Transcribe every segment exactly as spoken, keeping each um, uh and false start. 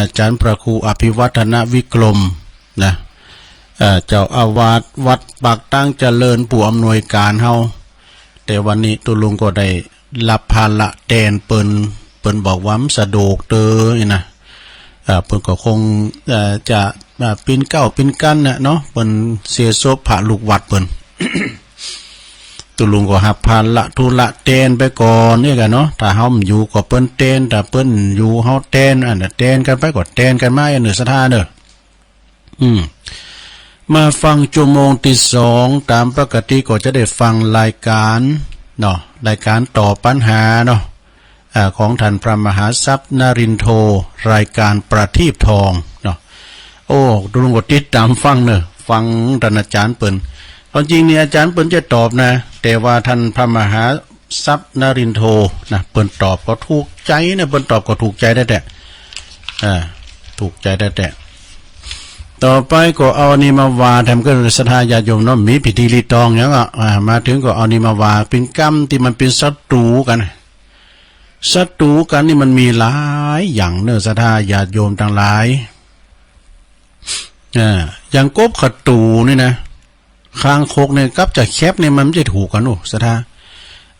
อาจ๋ารย์พระครูอภิวัฒนวิกรมนะ เอ่อ เจ้าอาวาสวัดปากตางเจริญ ผู้อำนวยก๋านเฮา แต่วันนี้ตุ๊ลุงก็ได้รับภาระแตนเปิ้น เปิ้นบอกว่ามันสะดวกเต๊อะนี่นะ เอ่อ เปิ้นก็คง เอ่อ จะ เอ่อ ปิ๊นเก๊าปิ๊นกั๋นน่ะเนาะ เปิ้นเสียศพพระลูกวัดเปิ้น ตุ๊ลุงก็ฮับภาระธุระแตนไปก่อนเนี่ยกั๋นเนาะ ถ้าเฮาบ่อยู่ก็เปิ้นแตน ถ้าเปิ้นอยู่เฮาแตน อันน่ะ แตนกั๋นไปก็แตนกั๋นมา อันเนอะศรัทธาเนอะ อืม มาฟังจั่วโมงตี้สอง ต๋ามปกติก็จะได้ฟังรายก๋านเนาะ รายก๋านตอบปัญหาเนาะ อ่า ของท่านพระมหาทรัพย์นรินทร์โท รายก๋านประทีปทองเนาะ โอ้ ตุ๊ลุงก็ติดต๋ามฟังเนอะ ฟังต้านอาจ๋ารย์เปิ้น ความจริงนี่อาจ๋ารย์เปิ้นจะตอบนะ แต่ว่าท่านพระมหาทรัพย์นรินทร์โทนะ เปิ้นตอบก็ถูกใจ๋นะ เปิ้นตอบก็ถูกใจ๋แต๊ๆ อ่า ถูกใจ๋แต๊ๆ ต่อไปก็เอานี่มาว่าแถมกั๋นศรัทธาญาติโยมเนาะ มีพิธีรีตองหยังอ่ะ อ่า มาเถิงก็เอานี่มาว่า เป๋นกำตี้มันเป๋นศัตรูกั๋น ศัตรูกั๋นนี่มันมีหลายอย่างเนอะศรัทธาญาติโยมตังหลาย อ่า อย่างกบขะตู๋นี่นะ คางคกเนี่ยกับจะแคบเนี่ยมันบ่ใจ้ถูกกั๋น โอ้ ศรัทธา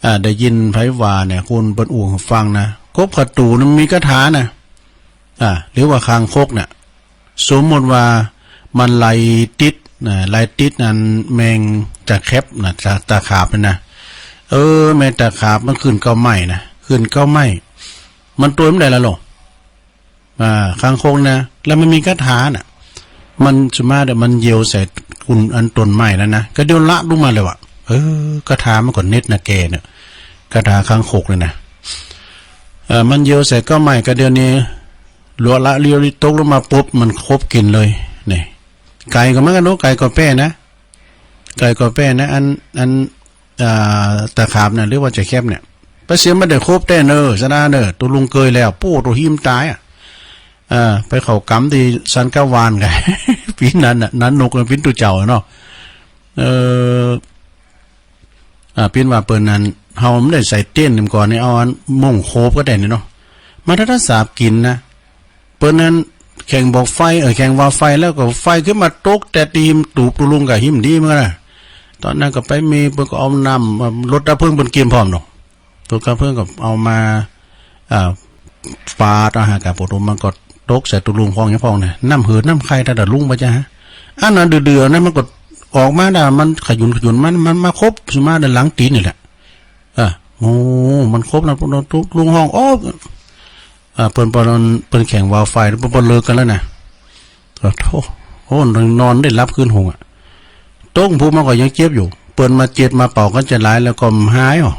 อ่า ได้ยินใผว่าเนี่ย คนเปิ้นอู้หื้อฟังนะ กบขะตู๋นี่มันมีคาถานะ อ่า หรือว่าคางคกเนี่ย สมมุติว่ามันไล่ติดนะ ไล่ติดอันแมงตะแคบนะ ตะ ตะขาบนี่นะ เออ แมงตะขาบมันขึ้นเก๊าไม้นะ ขึ้นเก๊าไม้ มันตวยบ่ได้ละโล อ่า คางคกนะ แล้วมันมีคาถาน่ะ มันส่วนมากเนี่ยมันเหยียวใส่กุนอันต้นไม้นั้นนะ ก็เดี่ยวละลุงมาเลยว่ะ เออ คาถามันก็เด็ดนะแกเนี่ย คาถาคางคกเนี่ยนะ เออ มันเหยียวใส่เก๊าไม้ ก็เดี่ยวนี้ หลัวละเลี้ยวตกลงมาปุ๊บ มันคบกิ๋นเลย นี่ ไก่ก็เหมือนกั๋นเนาะ ไก่ก็แป้นะ ไก่ก็แป้นะ อัน อัน อ่า ตะขาบเนี่ย หรือว่าจะแคบเนี่ย ไปเสียบ่ได้คบแต๊เนอะ ศรัทธาเนอะ ตุ๊ลุงเกยแล้ว โป้ ตุ๊หิมต๋ายอ่ะ อ่า ไปเข้ากำตี้สันกะวานไง ปี๋นั้นน่ะ นั้นนกมันเป๋นตุ๊เจ้าเนาะ เออ อ่า เป๋นว่าเปิ้นนั้น เฮาบ่ได้ใส่เต็นท์ก่อนนี่ เอาอันมุ้งคบก็ได้นี่เนาะ มาถ้า ถ้าสาบกิ๋นนะ เปิ้นนั้นแข่งบ่อไฟ เออ แข่งว่าไฟ แล้วก็ไฟขึ้นมาตกแต่ตี้ตูบตุ๊ลุงก็หิมดีเหมือนกั๋นนะ ต๋อนนั้นก็ไปมี เปิ้นก็เอาน้ำ เอ่อ รถดับเพลิงเปิ้นเกียมพร้อมเนาะ รถดับเพลิงก็เอามา อ่า ปาดเอาหากะ ปรากฏมันก็ตกใส่ตุ๊ลุงพ่องหยังพ่องนะ น้ำหืดน้ำไคร้ตะดะลุงบ่จ๊ะฮะ อันนั้นเดือดๆ นะ มันก็ออกมาดะ มันขยุนขยุน มัน มันมาคบสุมาด้านหลังตี๋นนี่แหละ อ่ะ โอ้ มันคบนะ ตุ๊ลุงฮ้อง โอ้ อ่า เปิ้น เปิ้น เปิ้นแข่งว่าไฟ เปิ้น เปิ้นเลิกกั๋นแล้วนะ โอ้โธ่ โอ้ นอนได้หลับคืนหุงอ่ะ ตกพู้นมาก็ยังเจ็บอยู่ เปิ้นมาเจ็ดมาเป่ากั๋นจะหลายแล้วก็หายอ่ะ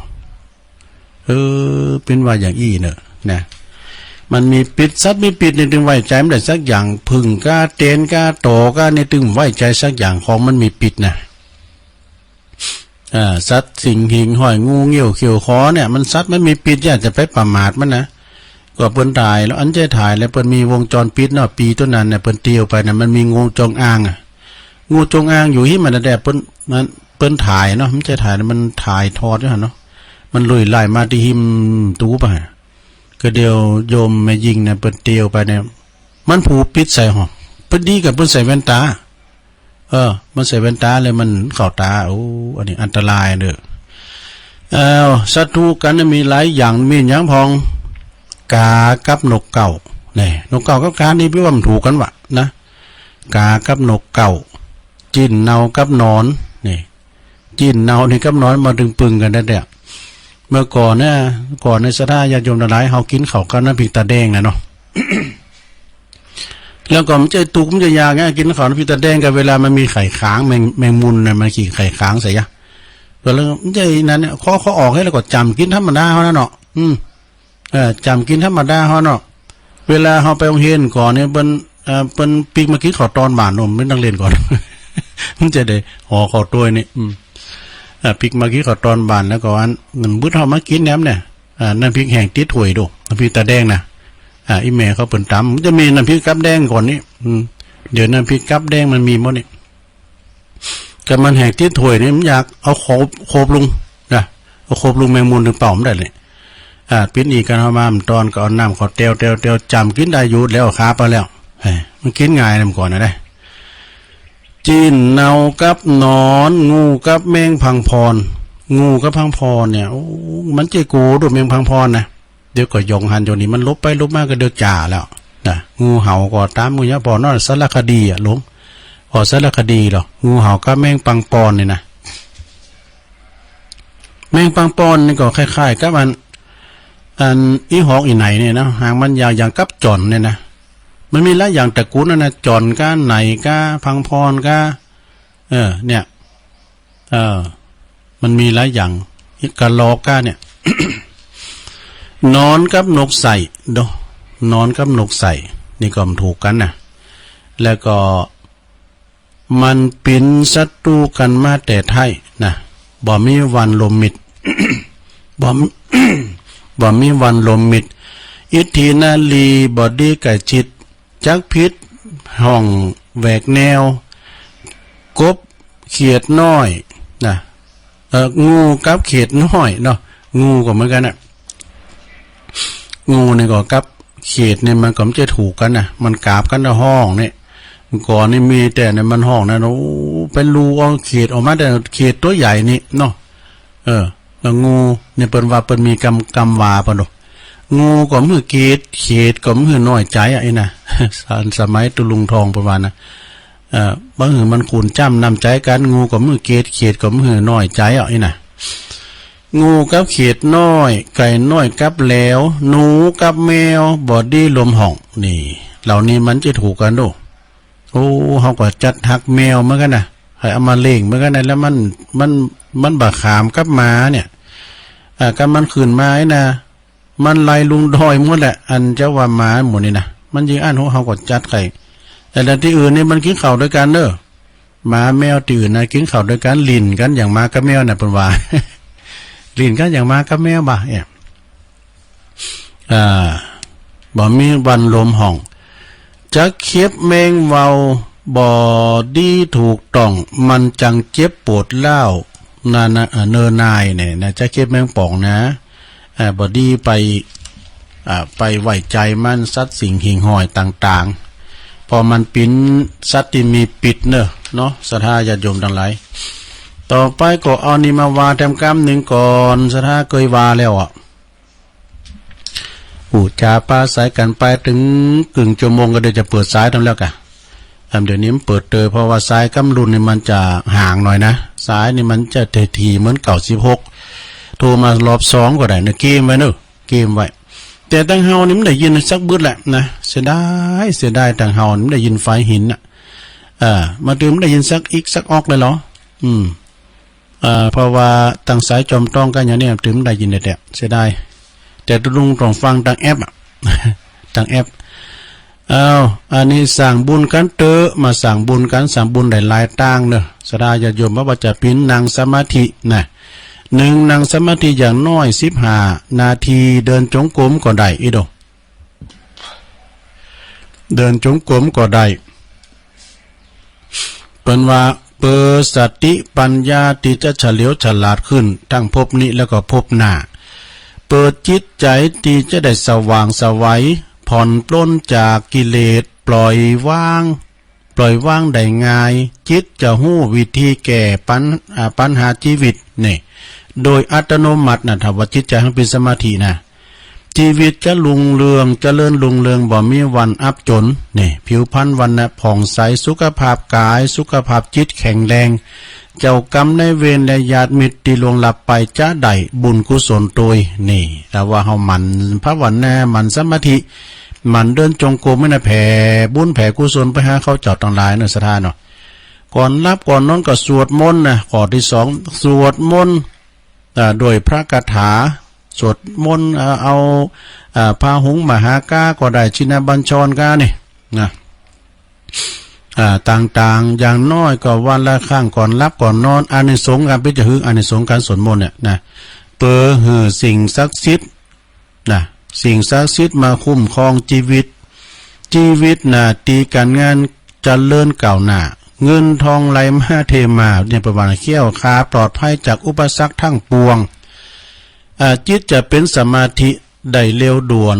เออ เป๋นว่าอย่างอี้เนอะ นะ มันมีปิด สัตว์มีปิดนี่ตึงไว้ใจ๋บ่ได้สักอย่าง ผึ้งก้า แตนก้า ต่อก้า นี่ตึงไว้ใจ๋สักอย่าง ของมันมีปิดนะ อ่า สัตว์สิ่งหิ่งห้อย งูเงี้ยวเขี้ยวขอเนี่ย มันสัตว์มันมีปิด อย่าจะไปประมาทมันนะ ก็เปิ้นถ่ายแล้ว อันจะถ่ายแล้ว เปิ้นมีวงจรปิดเนาะ ปี๋โตนั้นเนี่ย เปิ้นเตียวไปเนี่ย มันมีงูจงอางอะ งูจงอางอยู่หิ้มมันแต๊ เปิ้น มัน เปิ้นถ่ายเนาะ บ่ใจ้ถ่าย มันถ่ายทอดอยู่หั้นเนาะ มันลุยไล่มาตี้หิ้มตูบอะ ก็เดี๋ยวโยมแม่ญิงเนี่ย เปิ้นเตียวไปเนี่ย มันผูกปิดใส่หอ เปิ้นดีกับเปิ้นใส่แว่นต๋า เออ มันใส่แว่นต๋าเลยมันเข้าต๋า โอ้ อันนี้อันตรายเด้อ อ้าว ศัตรูกั๋นเนี่ยมีหลายอย่าง มีหยังพ่อง ก๋ากับนกเก๊า นี่ นกเก๊ากับก๋านี่เปิ้นว่ามันถูกกั๋นวะนะ ก๋ากับนกเก๊า จิ๊นเนากับหนอน นี่ จิ๊นเนานี่กับหนอนมาตึงปึงกั๋นแต๊ๆ เมื่อก่อนเนี่ย ก่อนในศรัทธาญาติโยมตังหลาย เฮากิ๋นข้าวกับน้ำพริกตาแดงนะเนาะ แล้วก็บ่ใจ้ตุ๊กข์บ่ใจ้ยากไง กิ๋นข้าวน้ำพริกตาแดงกับเวลามันมีไข่ขาง แมง แมงมุมเนี่ย มันขี่ไข่ขางใส่ยะ ก็เลยบ่ใจ้นั้นเนี่ย ขอ ขอออกหื้อแล้วก็จ้ำกิ๋นธรรมดาเฮานั้นเนาะ อืม เออ จ้ำกิ๋นธรรมดาเฮาเนาะ เวลาเฮาไปโฮงเฮียนก่อนเนี่ย เปิ้น เอ่อ เปิ้นปิ๊กมากิ๋นข้าวตอนบ่ายเนาะ เปิ้นนักเรียนก่อน มันจะได้ห่อข้าวตวยนี่ อืม เอ่อ ปิ๊กมากิ๋นข้าวตอนบ่ายแล้วก็อัน มันบึดเฮามากิ๋นแหนมเนี่ย อ่า น้ำพริกแห้งติดถ้วยดู น้ำพริกตาแดงนะ อ่า อี่แม่เขาเปิ้นต๋ำ มันจะมีน้ำพริกกับแดงก่อนนี่ อืม เดี๋ยวน้ำพริกกับแดงมันมีหมดนี่ ก็มันแห้งติดถ้วยนี่ มันอยากเอาโขบ โขบลงนะ เอาโขบลงแมงมุมตึงเป่าบ่ได้เลย อ่า ปิ้นอี่กั๋นเข้ามา บ่าต้อนก็เอาน้ำเข้าแตว แตว แตว จ๋ำกิ๋นได้อยู่แล้ว คาบไปแล้ว เฮ้ย มันกิ๋นง่ายนะ เมื่อก่อนนะเด้ จี๊นเนากับหนอน งูกับแมงพังพร งูกับพังพรเนี่ย โอ้ มันเจ๊โกดูแมงพังพรนะ เดี๋ยวก็หย่องหันหย่องหนี มันหลบไปหลบมาก็เดี๋ยวจ๋าแล้วนะ งูเห่าก็ต๋าม งูเห่าปอน้อย สารคดีอะหลง อ๋อ สารคดีเหรอ งูเห่ากับแมงพังพรเนี่ยนะ แมงพังพรนี่ก็คล้ายๆ กับอัน อันอี่หอกอี่ไหนเนี่ยนะ หางมันยาวอย่างกับจ่อนเนี่ยนะ มันมีหลายอย่างตระกูลนั่นนะ จ่อนก้า ไหนก้า พังพรก้า เออ เนี่ย เออ มันมีหลายอย่าง กระรอกก้าเนี่ย หนอนกับนกใส่เนาะ หนอนกับนกใส่ นี่ก็บ่ถูกกั๋นนะ แล้วก็ มันเป๋นศัตรู๋กั๋นมาแต่ไท้นะ บ่มีวันรวมมิตร บ่ บ่มีวันรวมมิตร อิทธินารีบ่ดีใก้จิต จักผิดห้องแหวกแนว กบเขียดน้อยนะ เอ่อ งูกับเขียดน้อยเนาะ งูก็เหมือนกั๋นนะ งูนี่ก็กับเขียดนี่มันก็บ่ใจ้ถูกกั๋นนะ มันกราบกั๋นในห้องนี่ ก่อนนี่มีแต่เนี่ยมันห้องนะ โอ้ ไปลูเอาเขียดออกมา แต่เขียดตั๋วใหญ่นี่เนาะ เออ แล้วงูนี่เปิ้นว่าเปิ้นมีกำ กำว่าเปิ้นโด งูก็บ่หื้อเกลียด เขียดก็บ่หื้อน้อยใจ๋อะ อี้นะ ส- สมัยตุ๊ลุงทองเปิ้นว่านะ เอ่อ บ่หื้อมันขุ่นจ้ำน้ำใจ๋กั๋น งูก็บ่หื้อเกลียด เขียดก็บ่หื้อน้อยใจ๋อะ อี้นะ งูกับเขียดน้อย ไก่น้อยกับแหลว หนูกับแมว บ่ดีรวมห้อง นี่ เหล่านี้มันจะถูกกั๋นโด โอ้ เฮาก็จัดฮักแมวเหมือนกั๋นนะ ใค่เอามาเลี้ยงเหมือนกั๋นนะ แล้วมัน มัน มันบ่ขามกับหมาเนี่ย อ่า กั๋นมันขึ้นมาไอ้นะ มันไล่ลุงดอยหมดแหละ อันเจ้าว่าหมาหมู่นี่นะ มันยิ่งอั้น โห เฮาก็จัดใค่ แต่ละตี้อื่นนี่มันกิ๋นข้าวตวยกั๋นเน่อ หมาแมวตี้อื่นนะกิ๋นข้าวตวยกั๋น หลิ้นกั๋นอย่างหมากับแมวน่ะ เปิ้นว่า หลิ้นกั๋นอย่างหมากับแมวบ่า เนี่ย อ่า บ่มีวันรวมห้อง จักเข็บแมงเวา บ่ดีถูกต้อง มันจังเจ็บปวดร้าว นานา เอ่อ เนินนายเนี่ยนะ จักเข็บแมงป่องนะ อ่า บ่ดีไป อ่า ไปไว้ใจ๋มัน สัตว์สิ่งหิ่งห้อยต่างๆ เพราะมันเป๋นสัตว์ตี้มีพิษเน่อ เนาะ ศรัทธาญาติโยมตังหลาย ต่อไปก็เอานี่มาว่าแถมกำนึ่งก่อน ศรัทธาเกยว่าแล้วอะ อู้จ๋าปาสายกั๋นไปตึงเกิ่งชั่วโมง ก็เดี๋ยวจะเปิดสายตามแล้วก่ะ อันเดี๋ยวนี้มันเปิดเตย เพราะว่าสายกำลุ่นนี่มันจะห่างหน่อยนะ สายนี่มันจะถี่ๆ เหมือนเก้าสิบหก โทรมารอบสองก็ได้เน่อ เกมไว้เน่อ เกมไว้ แต่ตังเฮานี่บ่ได้ยินสักบึดแหละนะ เสียดาย เสียดาย ตังเฮานี่บ่ได้ยินฝายหินน่ะ เออ มาตื่นบ่ได้ยินสักอิกสักออกเลยเหรอ อืม เอ่อ เพราะว่าตังสายจอมต้องกั๋นอย่างนี้ ตึงได้ยินแต๊ๆ เสียดาย แต่ตุ๊ลุงต้องฟังตังแอปอะ ตังแอป อ้าว อันนี้สร้างบุญกั๋นเต๊อะ มาสร้างบุญกั๋น สร้างบุญได้หลายตางเน่อ ศรัทธาญาติโยม บ่ว่าจะเป๋นนั่งสมาธินะ นึ่ง นั่งสมาธิอย่างน้อยสิบห้านาที เดินจงกรมก็ได้ อี้โด เดินจงกรมก็ได้ เปิ้นว่าเปิดสติปัญญาตี้จะเฉลียวฉลาดขึ้น ตึงภพนี้แล้วก็ภพหน้า เปิดจิตใจ๋ตี้จะได้สว่างไสว ผ่อนปลนจากกิเลส ปล่อยวาง ปล่อยวางได้ง่าย จิตจะฮู้วิธีแก้ปัญ- อ่า ปัญหาจีวิตนี่ โดยอัตโนมัตินะ ถ้าว่าจิตใจ๋เฮาเป๋นสมาธินะ จีวิตจะรุ่งเรือง เจริญรุ่งเรือง บ่มีวันอับจน นี่ ผิวพรรณวรรณะผ่องใส สุขภาพก๋าย สุขภาพจิตแข็งแรง เจ้ากรรมนายเวรและญาติมิตรตี้ล่วงลับไปจะได้บุญกุศลตวย นี่ ถ้าว่าเฮาหมั่นภาวนา หมั่นสมาธิ หมั่นเดินจงกรมไว้นะ แผ่บุญแผ่กุศลไปหาเขาเจ้าตังหลายเนาะ ศรัทธาเนาะ ก่อนหลับก่อนนอนก็สวดมนต์นะ ข้อตี้สอง สวดมนต์ อ่า ด้วยพระคาถา สวดมนต์ อ่า เอา อ่า พาหุงมหากาก็ได้ ชินบัญชรกานี่นะ อ่า ต่างๆ อย่างน้อยก็วันละครั้ง ก่อนหลับก่อนนอน อานิสงส์ก๋านเป๋นจะหื้อ อานิสงส์ก๋านสวดมนต์เนี่ยนะ เปื้อหื้อสิ่งศักดิ์สิทธิ์นะ สิ่งศักดิ์สิทธิ์มาคุ้มครองจีวิต จีวิตนะ ตี้ก๋านงานเจริญก้าวหน้า เงินทองไหลมาเทมา เนี่ย เปิ้นว่าแคล้วคลาดปลอดภัยจากอุปสรรคทั้งปวง อ่า จิตจะเป๋นสมาธิได้เร็วด่วน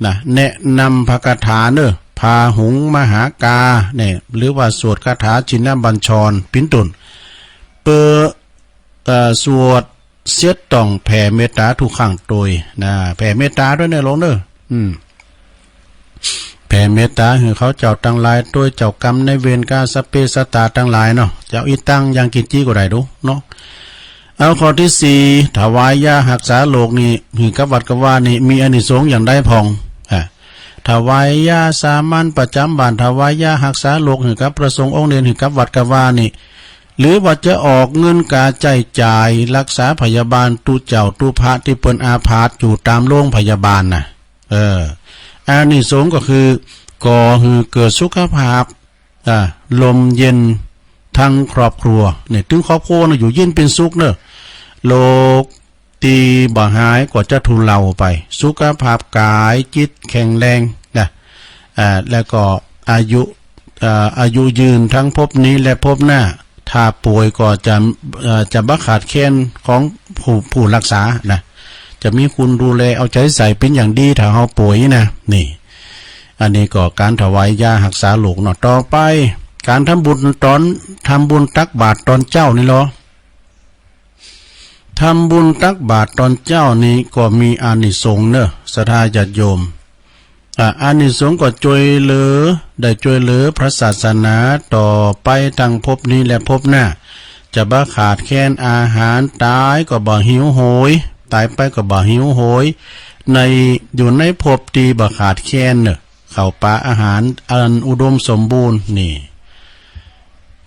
นะ แนะนำพระคาถาเน่อ พาหุงมหากาเนี่ย หรือว่าสวดคาถาชินบัญชร เป๋นต้น เป๋น เอ่อ สวดเสียต้องแผ่เมตต๋าทุกครั้งตวยนะ แผ่เมตต๋าตวยเน่อโลมเน่อ อืม แผ่เมตต๋าหื้อเขาเจ้าตังหลายตวย เจ้ากรรมนายเวรก้า สัพเพสัตตาตังหลายเนาะ จะเอาอิตัง ยังกิญจิ ก็ได้ดูเนาะ เอาข้อตี้สี่ ถวายยาฮักษาโรคนี่ หื้อกับวัดกับวานี่ มีอานิสงส์อย่างใดพ่อง อ่า ถวายยาสามัญประจ๋ำบ้าน ถวายยาฮักษาโรคหื้อกับพระสงฆ์องค์เณร หื้อกับวัดกับวานี่ หรือว่าจะออกเงินก๋าใจ๊จ่ายฮักษาพยาบาลตุ๊เจ้าตุ๊พระตี้เปิ้นอาพาธอยู่ต๋ามโรงพยาบาลน่ะ เออ อานิสงส์ก็คือ ก่อหื้อเกิดสุขภาพ อ่า ล่มเย็นตึงครอบครัวเนี่ย ตึงครอบครัวน่ะอยู่เย็นเป๋นสุขเน่อ โรคตี้บ่หายก็จะทุเลาไป สุขภาพก๋ายจิตแข็งแรงนะ อ่า แล้วก็อายุ อ่า อายุยืนตึงภพนี้และภพหน้า ถ้าป่วยก็จะ เอ่อ จะบ่ขาดแคลนของผู้ ผู้ฮักษานะ จะมีคนดูแลเอาใจ๋ใส่เป๋นอย่างดี ถ้าเฮาป่วยนะ นี่ อันนี้ก็ก๋านถวายยาฮักษาโรคเนาะ ต่อไป ก๋านทำบุญต๋อน ทำบุญตักบาตรต๋อนเจ๊านี่ลอ ทำบุญตักบาตรต๋อนเจ๊านี่ก็มีอานิสงส์เน่อ ศรัทธาญาติโยม อ่า อานิสงส์ก็จ้วยเหลือ ได้จ้วยเหลือพระศาสนาต่อไปตึงภพนี้และภพหน้า จะบ่ขาดแคลนอาหาร ต๋ายก็บ่หิวโหย ต๋ายไปก็บ่หิวโหย ใน อยู่ในภพตี้บ่ขาดแคลนเน่อ ข้าวป๋าอาหารอันอุดมสมบูรณ์นี่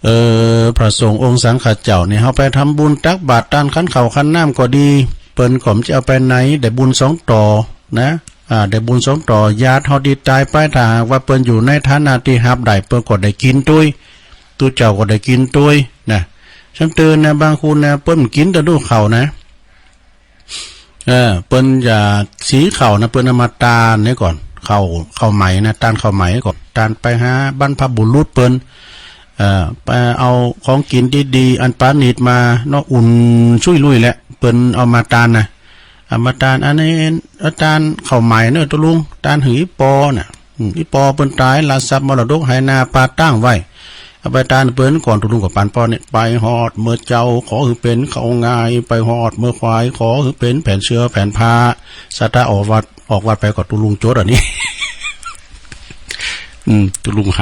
เออ พระสงฆ์องค์สังฆเจ้านี่ เฮาไปทำบุญตักบาตรตานขันข้าวขันน้ำก็ดี เปิ้นก็บ่จะเอาไปไหน ได้บุญสองต่อนะ อ่า ได้บุญสองต่อ ญาติเฮาตี้ต๋ายไป ถ้าหากว่าเปิ้นอยู่ในฐานะตี้ฮับได้ เปิ้นก็ได้กิ๋นตวย ตุ๊เจ้าก็ได้กิ๋นตวยนะ ฉันเตือนนะ บางคนนะ เปิ้นกิ๋นแต่ลูกข้าวนะ เออ เปิ้นจะสีข้าวนะ เปิ้นเอามาตานนี่ก่อน ข้าว ข้าวใหม่นะ ตานข้าวใหม่ก่อน ตานไปหาบรรพบุรุษเปิ้น เออ ไปเอาของกิ๋นดีๆ อันประณีตมาเนาะ อุ่นชุยลุยแหละ เปิ้นเอามาตานนะ เอามาตาน อันนี้ เอาตานข้าวใหม่เน่อตุ๊ลุง ตานหื้ออี่ปอน่ะ อืม อี่ปอเปิ้นต๋าย ละทรัพย์มรดกไหนาป่าตั้งไว้ เอาไปตานเปิ้นก่อน ตุ๊ลุงก็ปันป้อนี่ ไปฮอดเมื่อเจ๊า ขอหื้อเป๋นข้าวงาย ไปฮอดเมื่อควาย ขอหื้อเป๋นแผ่นเสื้อแผ่นผ้า ศรัทธาออกวัด ออกวัดไปก็ตุ๊ลุงจดอันนี้ อืม ตุ๊ลุงไห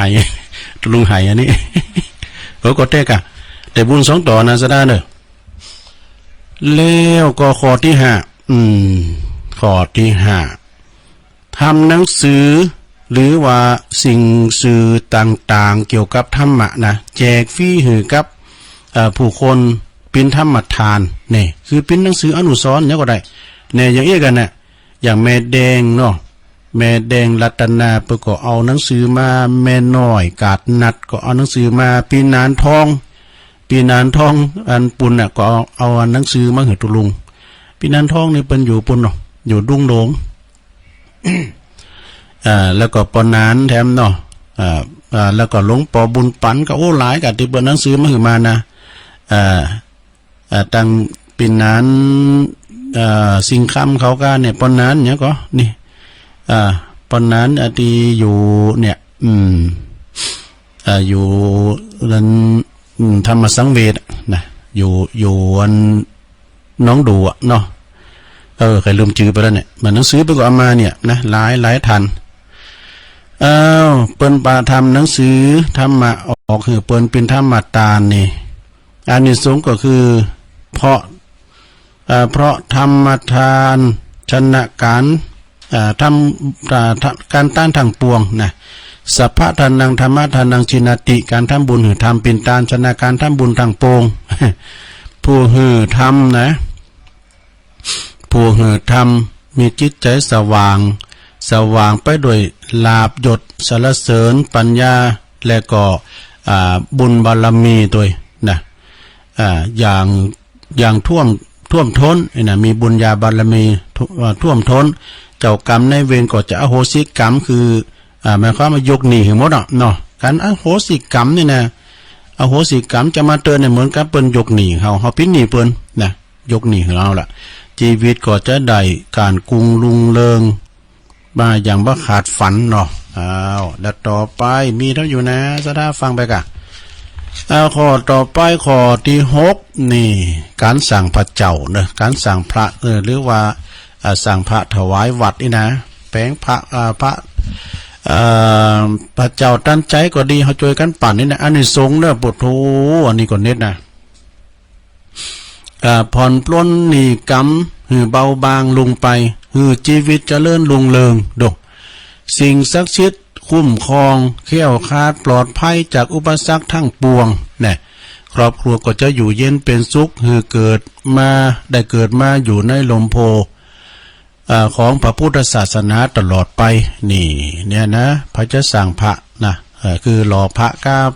ตุ๊ลุงไหอันนี้ เออ ก็แต๊กะ ได้บุญสองต่อนะ ศรัทธาเน่อ แล้วก็ข้อตี้ห้า อืม ข้อตี้ห้า ทำหนังสือ หรือว่าสิ่งสื่อต่างๆ เกี่ยวกับธรรมะนะ แจกฟรีหื้อกับ เอ่อ ผู้คน เป๋นธรรมทาน เนี่ย คือเป๋นหนังสืออนุสรณ์เนี่ยก็ได้ เนี่ย อย่างอี้กั๋นน่ะ อย่างแม่แดงเนาะ แม่แดงรัตนา เปิ้นก็เอาหนังสือมา แม่น้อยกาดนัดก็เอาหนังสือมา ปี้นานทอง ปี้นานทอง อันปูนน่ะ ก็เอา เอาหนังสือมาหื้อตุ๊ลุง ปี้นานทองนี่เปิ้นอยู่ปูนเนาะ อยู่ดุงโดง อ่า แล้วก็ป้อนานแถมเนาะ อ่า อ่า แล้วก็หลวงป้อบุญปันก็ โอ้ หลายกะตี้เปิ้นหนังสือมาหื้อมานะ อ่า อ่า ตังปี้นาน อ่า สิงห์คำเขาก้าเนี่ย ป้อนานเนี่ยก็ นี่ อ่า ป้อนาน อ่า ตี้อยู่เนี่ย อืม อ่า อยู่นั้น อืม ธรรมสังเวชนะ อยู่ อยู่อัน หนองดู่อะเนาะ เออ ใค่ลืมจื้อไปแล้วเนี่ย มันหนังสือเปิ้นก็เอามาเนี่ยนะ หลาย หลายท่าน อ้าว เปิ้นปะทำหนังสือธรรมะออกหื้อเปิ้นเป๋นธรรมทานนี่ อานิสงส์ก็คือ เพราะ เอ่อ เพราะธรรมทานชนะก๋าน เอ่อ ทำ เอ่อ ทำก๋านต้านตังปวงนะ สัพพะทานัง ธัมมะทานัง จีณาติ ก๋านทำบุญหื้อธรรมเป๋นต้านชนะก๋านทำบุญตังปวง ผู้หื้อธรรมนะ ผู้หื้อธรรมมีจิตใจ๋สว่าง สว่างไปด้วยลาภยศสรรเสริญ ปัญญา และก็ อ่า บุญบารมีตวยนะ อ่า อย่าง อย่างท่วม ท่วมท้นนี่นะ มีบุญญาบารมีท่ว- อ่า ท่วมท้น เจ้ากรรมนายเวรก็จะอโหสิกรรม คือ อ่า หมายความว่ายกหนี้หื้อหมดอะเนาะ ก๋านอโหสิกรรมนี่นะ อโหสิกรรมจะมาเตือนเนี่ย เหมือนกับเปิ้นยกหนี้เฮา เฮาเป๋นหนี้เปิ้นนะ ยกหนี้หื้อเฮาละ จีวิตก็จะได้ก๋านกุ้งรุ่งเรือง มาอย่างบ่ขาดฝันเนาะ อ้าว แล้วต่อไปมีเต้าอยู่นะ ศรัทธาฟังไปก่ะ อ้าว ข้อต่อไปข้อตี้หกนี่ ก๋านสร้างพระเจ้าเนาะ ก๋านสร้างพระ เออ หรือว่า อ่า สร้างพระถวายวัดนี่นะ แป๋งพระ อ่า พระ เอ่อ พระเจ้าตันใจ๋ก็ดี เฮาจ้วยกั๋นปั่นนี่นะ อานิสงส์เนาะ โผฏฐัตถ์ อันนี้ก็เน็ดนะ อ่า ผ่อนปลนหนี้กรรมหื้อเบาบางลงไป หื้อจีวิตเจริญรุ่งเรือง โด สิ่งศักดิ์สิทธิ์คุ้มครอง แคล้วคลาดปลอดภัยจากอุปสรรคทั้งปวง แน่ ครอบครัวก็จะอยู่เย็นเป็นสุข หื้อเกิดมา ได้เกิดมาอยู่ในร่มโพธิ์ อ่า ของพระพุทธศาสนาตลอดไป นี่ เนี่ยนะ ใผจะสร้างพระนะ เออ คือหล่อพระกับ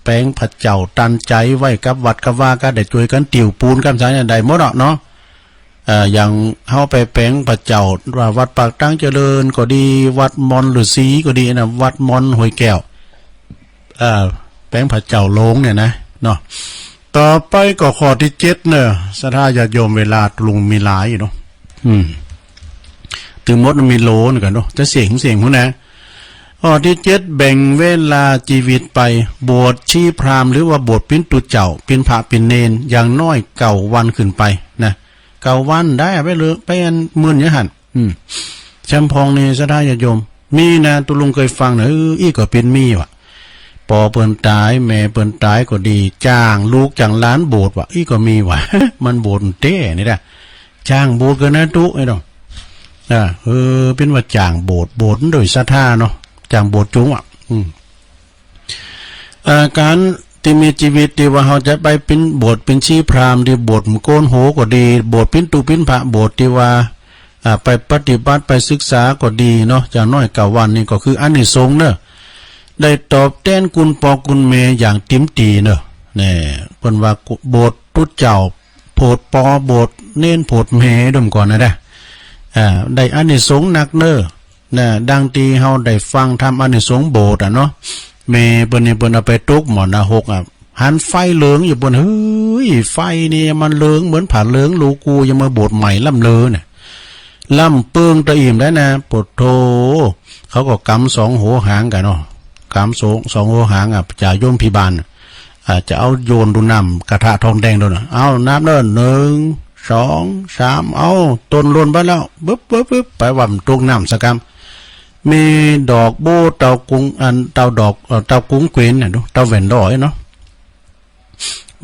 แป๋งพระเจ้าตันใจ๋ไว้กับวัดกับวา ก็ได้จ้วยกั๋นติวปูนกั๋นซะเนี่ย ได้หมดอะเนาะ เอ่อ อย่างเฮาไปแป๋งพระเจ้า ว่าวัดปากตางเจริญก็ดี วัดมอนฤๅษีก็ดีนะ วัดมอนห้วยแก้ว เอ่อ แป๋งพระเจ้าโลงเนี่ยนะ เนาะ ต่อไปก็ข้อตี้เจ็ดเนาะ ศรัทธาญาติโยม เวลาตุ๊ลุงมีหลายอยู่เนาะ อืม ตึงหมดมีโหลนึ่งกั๋นเนาะ จะเสียง เสียงพู้นนะ ข้อตี้เจ็ด แบ่งเวลาจีวิตไป บวชชีพราหมณ์ หรือว่าบวชเป๋นตุ๊เจ้า เป๋นพระเป๋นเณร อย่างน้อยเก้าวันขึ้นไปนะ เก้าวันได้ เอาไปเลย ไปอันหมื่นอย่างหั้น อืม แชมพองนี่ศรัทธาญาติโยม มีนะ ตุ๊ลุงเกยฟังนะ เออ อี้ก็เป๋นมีว่ะ ปอเปิ้นต๋าย แม่เปิ้นต๋ายก็ดี จ้างลูกจ้างหลานบวชว่ะ อี้ก็มีว่ะ มันบวชแต๊นี่นะ จ้างบวชกั๋นนะตุ๊ ไอ้น้อง อ่า เออ เป๋นว่าจ้างบวช บวชโดยศรัทธาเนาะ จ้างบวชจุงว่ะ อืม เอ่อ ก๋านตี้มีจีวิตตี้ว่าเฮาจะไปเป๋นบวชเป๋นชีพราหมณ์ ตี้บวชโกนหัวก็ดี บวชเป๋นตุ๊เป๋นพระ บวชตี้ว่า อ่า ไปปฏิบัติไปศึกษาก็ดีเนาะ อย่างน้อยเก้าวันนี่ก็คืออานิสงส์เนาะ ได้ตอบแตนคุณป้อคุณแม่อย่างเต็มตี้เนาะ แน่ เปิ้นว่าบวชตุ๊เจ้า บวชป้อ บวชเณร บวชแม่ ดมก่อนนะเด้อ อ่า ได้อานิสงส์นักเนาะ นะ ดังตี้เฮาได้ฟังธรรมอานิสงส์บวชอะเนาะ แม่เปิ้นนี่เปิ้นเอาไปตกหม้อนรกอะ หันไฟเหลืองอยู่เปิ้น เฮ้ย ไฟนี่มันเหลืองเหมือนผ้าเหลือง ลูกูยังมาบวชใหม่ล้ำเลอเนี่ย ล้ำเปิ้งตะอิ่มได้นะ โผฏฐัตถ์ เขาก็ก๋ำสองหัวหางกั๋นเนาะ ก๋ำสอง สองหัวหางอะ จ่าโยมพิบาล อ่า จะเอาโยนดูน้ำกระทะทองแดงดูนะ เอานับเนาะ หนึ่ง สอง สาม เอา ต้นหล่นไปแล้ว ปึ๊บ ปึ๊บ ปึ๊บ ไปว่ามันตกน้ำสักกำ มีดอกโบ้เต้ากุง อัน เต้าดอก เอ่อ เต้ากุงเกวียนน่ะ ดู เต้าแว่นดอยเนาะ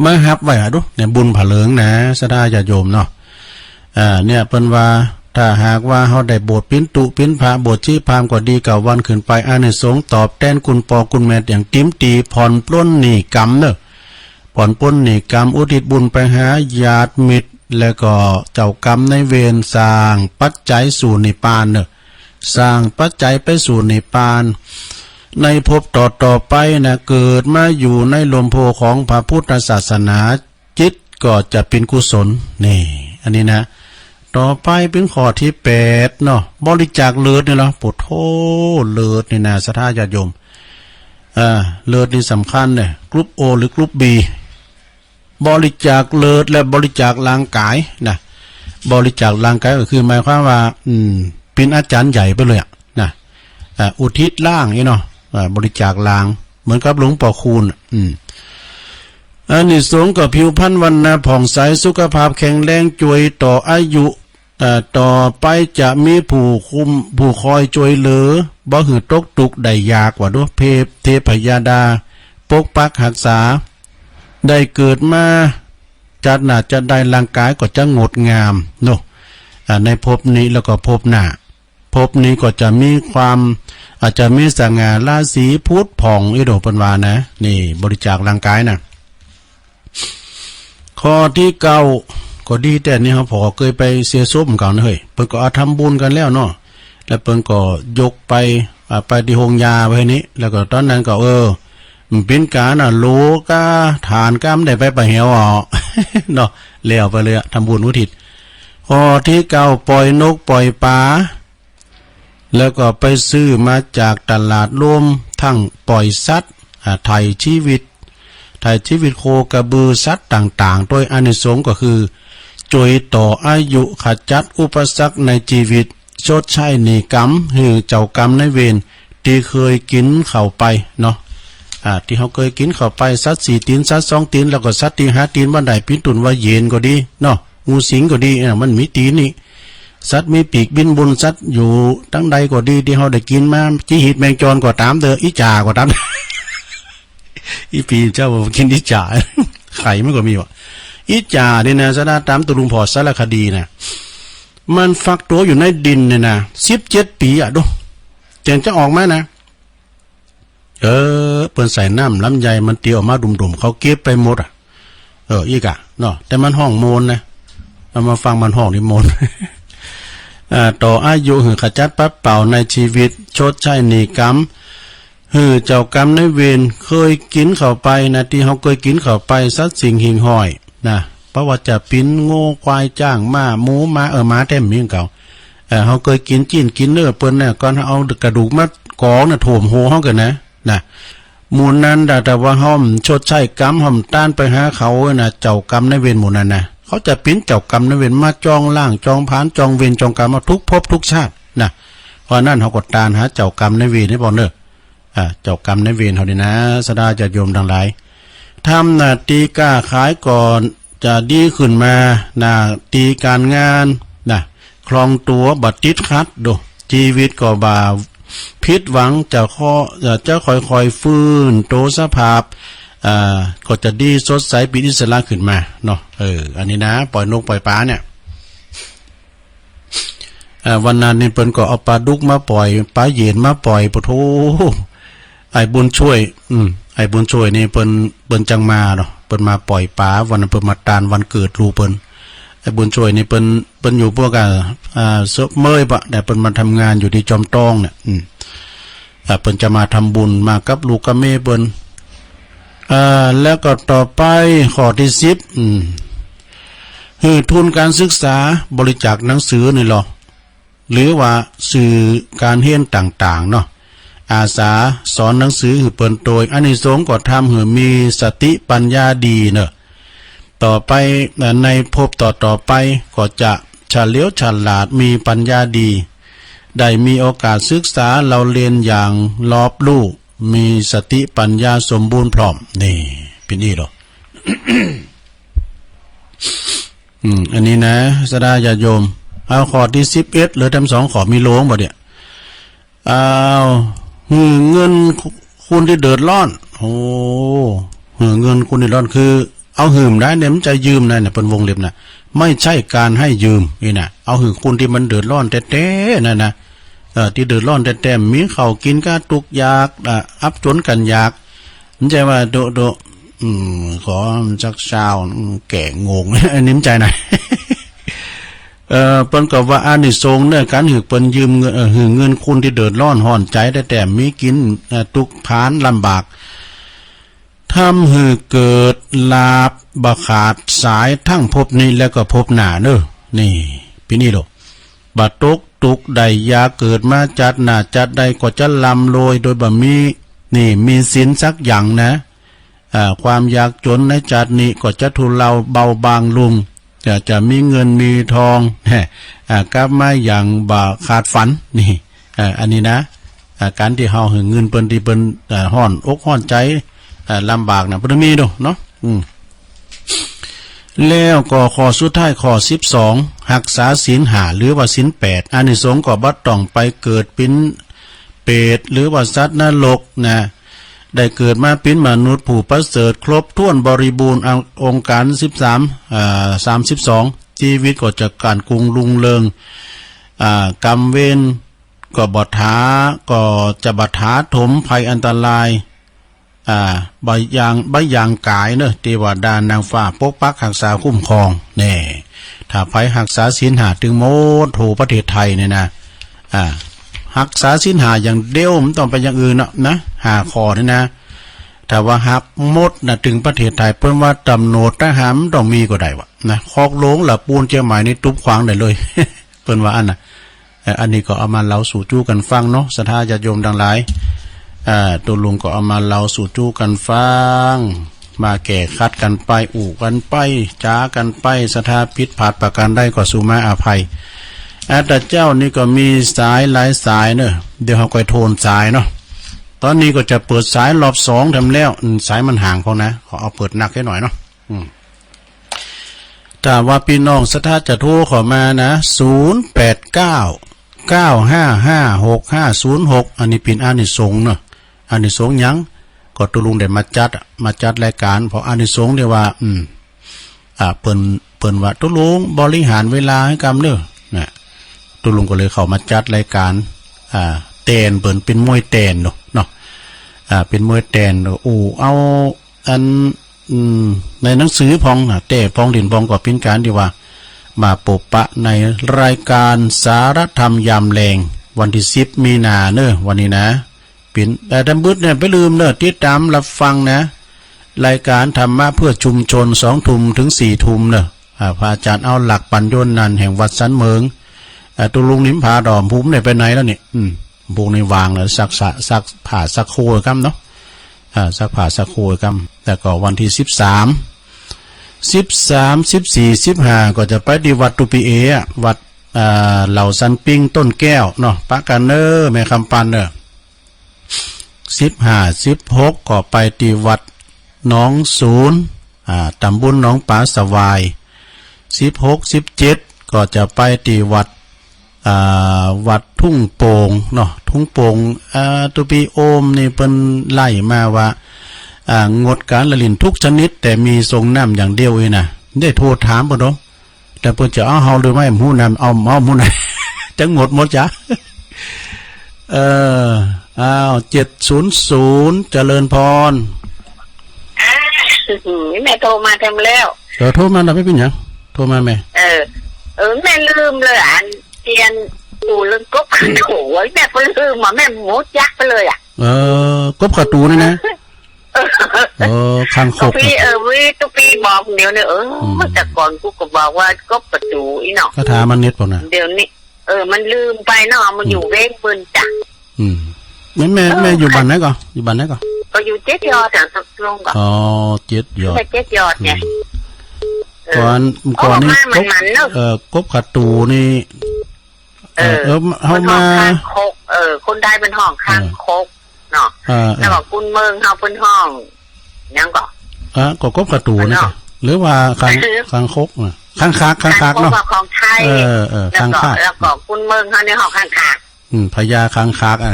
มาฮับไว้อะ ดู เนี่ย บุญผ้าเหลืองนะ ศรัทธาญาติโยมเนาะ อ่า เนี่ย เปิ้นว่า ถ้าหากว่าเฮาได้บวชเป๋นตุ๊เป๋นพระ บวชชีพราหมณ์ก็ดี เก้าวันขึ้นไป อานิสงส์ตอบแตนคุณป้อคุณแม่อย่างเต็มตี้ ผ่อนปลนหนี้กรรมเนาะ ผ่อนปลนหนี้กรรม อุทิศบุญไปหาญาติมิตร แล้วก็เจ้ากรรมนายเวร สร้างปัจจัยสู่นิพพานเนาะ สร้างปัจจัยไปสู่นิพพาน ในภพต่อๆ ไปนะ เกิดมาอยู่ในร่มโพธิ์ของพระพุทธศาสนา จิตก็จะเป๋นกุศล นี่ อันนี้นะ ต่อไปเป๋นข้อตี้แปดเนาะ บริจาคเลือดนี่เนาะ โผฏฐัตถ์ เลือดนี่นะ ศรัทธาญาติโยม อ่า เลือดนี่สำคัญเนี่ย กรุ๊ป โอ หรือกรุ๊ป บี บริจาคเลือดและบริจาคร่างก๋ายนะ บริจาคร่างก๋ายก็คือหมายความว่า อืม เป๋นอาจ๋ารย์ใหญ่ไปเลยอะนะ อ่า อุทิศร่างนี่เนาะ อ่า บริจาคร่าง เหมือนกับหลวงป้อคูณอะ อืม อานิสงส์ก็ผิวพรรณวรรณะผ่องใส สุขภาพแข็งแรง จ้วยต่ออายุ เอ่อ ต่อไปจะมีผู้คุ้ม ผู้คอยจ้วยเหลือ บ่หื้อตกตุ๊กข์ได้ยากว่าดู เทพ เทพยดา ปกปักฮักษา ได้เกิดมา จัดหน้าจัดได้ ร่างก๋ายก็จะงดงามเนาะ อ่า ในภพนี้แล้วก็ภพหน้า ภพนี้ก็จะมีความ อาจจะมีสง่าราศีผุดผ่อง อีโดเปิ้นว่านะ นี่บริจาคร่างก๋ายนะ ข้อตี้เก้า ก็ดีแต๊นี่ เฮาผ่อเกยไปเสียศพกั๋นเฮ้ย เปิ้นก็เอาทำบุญกั๋นแล้วเนาะ แล้วเปิ้นก็ยกไป อ่า ไปตี้โฮงยาไว้นี่ แล้วก็ต๋อนนั้นก็ เออ มันเป๋นก๋านน่ะ โลกาทานก้ามได้ไปปะแหวอ่ะ เนาะ แล้วไปเลยอะ ทำบุญอุทิศ ข้อตี้เก้า ปล่อยนกปล่อยป๋า แล้วก็ไปซื้อมาจากตลาดร่วม ทั้งปล่อยสัตว์ อ่า ไถ่ชีวิต ไถ่ชีวิตโคกระบือสัตว์ต่างๆ โดยอานิสงส์ก็คือ จวยต่ออายุ ขจัดอุปสรรคในจีวิต ชดใช้หนี้กรรมหื้อเจ้ากรรมนายเวรตี้เกยกิ๋นเข้าไปเนาะ อ่า ตี้เฮาเกยกิ๋นเข้าไป สัตว์สี่ตี๋น สัตว์สองตี๋น แล้วก็สัตว์ตี้ห้าตี๋นบ่ได้ ปี้นตุ๊นว่าเย็นก็ดีเนาะ งูสิงก็ดี อ่า มันมีตี๋นนี่ สัตว์มีปีกบินบุน สัตว์อยู่ตังใดก็ดี ตี้เฮาได้กิ๋นมา จีหีดแมงจอนก็ต๋ามเต๊อะ อีจ่าก็ต๋าม อีปี้เจ้าว่ากิ๋นอีจ่า ไข่มันก็มีวะ อีจ่านี่นะ สะดาต๋ามตุ๊ลุงผ่อสารคดีนะ มันฟักตั๋วอยู่ในดินเนี่ยนะ สิบเจ็ดปี๋อะ ดู เจ๋งจะออกมานะ เออ เปิ้นใส่น้ำลำไย มันเตียวออกมาดุ่มๆ เขาเก็บไปหมดอะ เออ อี้ก่ะ เนาะ แต่มันฮ้องโมนนะ เอามาฟังมันฮ้องนี่โมน อ่า ต่ออายุหื้อขจัดปัดเป่าในจีวิต ชดใช้หนี้กรรม หื้อเจ้ากรรมนายเวรเกยกิ๋นเข้าไปนะ ตี้เฮาเกยกิ๋นเข้าไป สัตว์สิ่งหิ่งห้อยนะ บ่ว่าจะเป๋นงัว ควาย จ๊าง ม้า หมู หมา เออ หมาแต๊บ่มีหื้อเก่า เออ เฮาเกยกิ๋นจิ๊นกิ๋นเนื้อเปิ้นนะ ก่อนเอากระดูกมากองนะ ถ่วมหัวเฮาก่อนนะ นะ หมู่นั้นน่ะ ถ้าว่าเฮาบ่ชดใช้กรรม เฮาบ่ต้านไปหาเขานะ เจ้ากรรมนายเวรหมู่นั้นนะ เขาจะเป๋นเจ้ากรรมนายเวร มาจองล้าง จองผลาญ จองเวร จองกรรม เอาทุกภพทุกชาตินะ เพราะนั้นเฮาก็ต้านหาเจ้ากรรมนายเวรนี่ปอเน่อ อ่า เจ้ากรรมนายเวรเฮานี่นะ สะดาญาติโยมตังหลาย ทำหน้าตี้ก้าขายก็จะดีขึ้นมา หน้าตี้ก๋านงานนะ คล่องตั๋ว บ่ติดขัด ดู จีวิตก็บ่ผิดหวัง จะค่อ จะค่อยๆ ฟื้นโตสภาพ อ่า ก็จะดีสดใส เป๋นอิสระขึ้นมาเนาะ เออ อันนี้นะ ป่อยนกป่อยป๋าเนี่ย อ่า วันนั้นนี่เปิ้นก็เอาป๋าดุกมาป่อย ป๋าเย็นมาป่อย ปะโธ่ ไอ้บุญช่วย อืม ไอ้บุญช่วยนี่เปิ้น เปิ้นจังมาเนาะ เปิ้นมาป่อยป๋า วันนั้นเปิ้นมาต้านวันเกิดลูกเปิ้น ไอ้บุญช่วยนี่เปิ้น เปิ้นอยู่พวก อ่า อ่า เสอะเมยปะ แต่เปิ้นมาทำงานอยู่ตี้จอมตองเนี่ย อืม อ่า เปิ้นจะมาทำบุญ มากับลูกกับเมียเปิ้น อ่า แล้วก็ต่อไปข้อตี้สิบ อืม หื้อทุนก๋านศึกษา บริจาคหนังสือนี่ลอ หรือว่าสื่อก๋านเฮียนต่างๆ เนาะ อาสาสอนหนังสือหื้อเปิ้นโตย อานิสงส์ก็ทำหื้อมีสติปัญญาดีเนาะ ต่อไป เอ่อ ในภพต่อๆ ไปก็จะเฉลียวฉลาด มีปัญญาดี ได้มีโอกาสศึกษาเล่าเรียนอย่างรอบรู้ มีสติปัญญาสมบูรณ์พร้อม นี่ เป๋นอี้ลอ อืม อันนี้นะ สะดาญาติโยม เอาข้อตี้สิบเอ็ด เหลือแต๊สองข้อ มีโลงบ่เนี่ย เอา หื้อเงินคนตี้เดือดร้อน โอ้ หื้อเงินคนตี้เดือดร้อน คือ เอาหื้มได้เนี่ย บ่ใจ้ยืมนะเนี่ย เปิ้นวงเล็บนะ ไม่ใช่การให้ยืม นี่นะ เอาหื้อคนตี้มันเดือดร้อนแต๊ๆ นั่นนะ เออ ตี้เดือดร้อนแต๊ๆ บ่มีข้าวกิ๋น ก้าตุ๊กข์ยาก อ่า อับจ๋นกั๋นอยาก บ่ใจ้ว่าโดะๆ อืม ขอสักซาว อืม แก่งง อันนี้บ่ใจ้นะ เอ่อ เปิ้นก็ว่าอานิสงส์เน่อ ก๋านหื้อเปิ้นยืมเงิน เอ่อ หื้อเงินคนตี้เดือดร้อนฮ้อนใจ๋แต๊ๆ บ่มีกิ๋น เอ่อ ตุ๊กข์พานลำบาก ทำหื้อเกิดลาภบ่ขาดสาย ตึงภพนี้และก็ภพหน้าเน่อ นี่ เป๋นอี้ลอ บ่ตกตุ๊กข์ได้ยาก เกิดมาจัดหน้าจัดใดก็จะร่ำรวยโดยบ่มีหนี้มีสินสักอย่างนะ อ่า ความยากจ๋นในจัดนี้ก็จะทุเลาเบาบางลง จะ จะมีเงินมีทอง อ่า กลับมาอย่างบ่ขาดฝัน นี่ อ่า อันนี้นะ อ่า ก๋านตี้เฮาหื้อเงินเปิ้นตี้เปิ้น อ่า ฮ้อนอกฮ้อนใจ๋ อ่า ลำบากนะ เปิ้นมีโดะเนาะ อืม แล้วก็ข้อสุดท้าย ข้อสิบสอง ฮักษาศีลห้า หรือว่าศีลแปด อานิสงส์ก็บ่ต้องไปเกิดเป๋นเปรต หรือว่าสัตว์นรกนะ ได้เกิดมาเป๋นมนุษย์ผู้ประเสริฐ ครบถ้วนบริบูรณ์ องค์ องค์การสิบสาม อ่า สามสิบสอง จีวิตก็จะก้านกุงรุ่งเรือง อ่า กรรมเวรก็บ่ถา ก็จะบ่ถาโถมภัยอันตราย อ่า บ่อย่าง บ่อย่างก๋ายเน่อ เตวดานางฟ้าปกปักฮักษาคุ้มครอง แน่ ถ้าใผฮักษาศีลห้าตึงหมด โห ประเทศไทยเนี่ยนะ อ่า ฮักษาศีลห้าอย่างเดียว บ่ต้องไปอย่างอื่นเนาะนะ ห้าข้อนี่นะ ถ้าว่าฮับหมดนะ ตึงประเทศไทย เปิ้นว่าต๋ำรวจทหารบ่ต้องมีก็ได้วะนะ คอกหลวงละปูนเจียงใหม่นี่ตุ๊บขวางได้เลย เปิ้นว่าอั้นนะ เอ่อ อันนี้ก็เอามาเล่าสู่จู้กั๋นฟังเนาะ ศรัทธาญาติโยมตังหลาย อ่า ตุ๊ลุงก็เอามาเล่าสู่จู้กั๋นฟัง มาแก้ขัดกั๋นไป อู้กั๋นไป จ๋ากั๋นไป ศรัทธาผิดพลาดประก๋านใดก็สู่มาอภัย อาตมาเจ้านี่ก็มีสายหลายสายเนาะ เดี๋ยวเฮาก็โทนสายเนาะ ต๋อนนี้ก็จะเปิดสายรอบสองแถมแล้ว อืม สายมันห่างพอนะ ขอเอาเปิดนักให้หน่อยเนาะ อืม ถ้าว่าปี้น้องศรัทธาจะโทรเข้ามานะ ศูนย์แปดเก้า เก้าห้าห้า หกห้าศูนย์หก อันนี้เป๋นอานิสงส์เนาะ อานิสงส์หยัง ก็ตุ๊ลุงได้มาจัดอะ มาจัดรายก๋าน เพราะอานิสงส์เนี่ยว่า อืม อ่า เปิ้น เปิ้นว่าตุ๊ลุงบริหารเวลาหื้อกำเน่อ นะ ตุ๊ลุงก็เลยเข้ามาจัดรายก๋าน อ่า แตนเปิ้นเป๋นมวยแตนเนาะ เนาะ อ่า เป๋นมวยแตน อู้ เอา อัน อืม ในหนังสือพ่องนะ แต๊พ่องเล่นพ่องก็เป๋นก๋านตี้ว่า มาปบปะในรายก๋านสารธรรมยามแลง วันตี้สิบมีนาเน่อ วันนี้นะ เป๋น เอ่อ ตำบึดเนี่ยไปลืมเน่อ ติดต๋ามฮับฟังนะ รายก๋านธรรมะเพื่อชุมชน สองทุ่มเถิงสี่ทุ่มเน่อ อ่า พระอาจ๋ารย์เอาหลักปั๋ญโญชน์นันท์แห่งวัดสันเหมิง อ่า ตุ๊ลุงนิมพาดอมภูมิเนี่ยไปไหนแล้วเนี่ย อืม พวกนี้วางแล้ว ซักสะ ซักผ้าซักโครยกำเนาะ อ่า ซักผ้าซักโครยกำ แล้วก็วันตี้สิบสาม สิบสาม สิบสี่ สิบห้า ก็จะไปตี้วัดตุ๊ปีเออะ วัด อ่า เหล่าสันปิงต้นแก้วเนาะ ปะกั๋นเน่อ แม่คำปันเน่อ สิบห้า สิบหก ก็ไปตี้วัดหนองสูน อ่า ต๋ำบลหนองป๋าสะหวาย สิบหก สิบเจ็ด ก็จะไปตี้วัด อ่า วัดทุ่งโป่งเนาะ ทุ่งโป่ง อ่า ตุ๊ปีโอมนี่เปิ้นไล่มาว่า อ่า งดก๋านละเล่นกู้ชนิด แต่มีส่งน้ำอย่างเดียวเองนะ ได้โทรถามเปิ้นเนาะ แต่เปิ้นจะเอาเฮาหรือไม่ บ่ฮู้นะ เอา เอาบ่ฮู้นะ จะงดหมดจ๊ะ เออ อ้าว เจ็ดศูนย์ศูนย์ เจริญพร แม่โทรมาแถมแล้ว เออ โทรมาแล้ว บ่เป๋นหยัง โทรมาแม่ เออ เออ แม่ลืมเลย อันเตียน อู้ เรื่องกบกระตู๋ แม่ก็ลืมอะ แม่บ่ฮู้จักไปเลยอะ เออ กบกระตู๋นี่นะ เออ เออ คางคก ตุ๊ปี เออ วิ ตุ๊ปีบอกเดี๋ยวนี้ เออ อืม เมื่อแต่ก่อนกูก็บอกว่ากบกระตู๋อี้เนาะ ก็ถามมันเน็ตบอกนะ เดี๋ยวนี้ เออ มันลืมไปเนาะ มันอยู่ อืม เว้งปืนจ้ะ อืม แม่ แม่ เออ แม่อยู่บ้านไหนก่อ อยู่บ้านไหนก่อ ก็อยู่เจ็ดยอดอะ ตกลงก่อ อ๋อ เจ็ดยอด แม่เจ็ดยอดไง อืม เออ ก่อน ก่อนนี้ โอ้ มามันๆเนอะ กบ เอ่อ กบกระตู๋นี่ เออ เออ เฮามา เปิ้นฮ้องคางคก เออ คนไทยเปิ้นฮ้องคางคกเนาะ เออ เออ แล้วก็คนเมืองเฮาเปิ้นฮ้องหยังก่อ อ่ะ ก็กบกระตู๋นี่ เนาะ หรือว่าคาง คางคกน่ะ คางคาก คางคากเนาะ คางคกว่าของไทย เออ เออ แล้วก็ คางคาก แล้วก็คนเมืองเฮานี่ฮ้องคางคาก อืม พญาคางคากอะ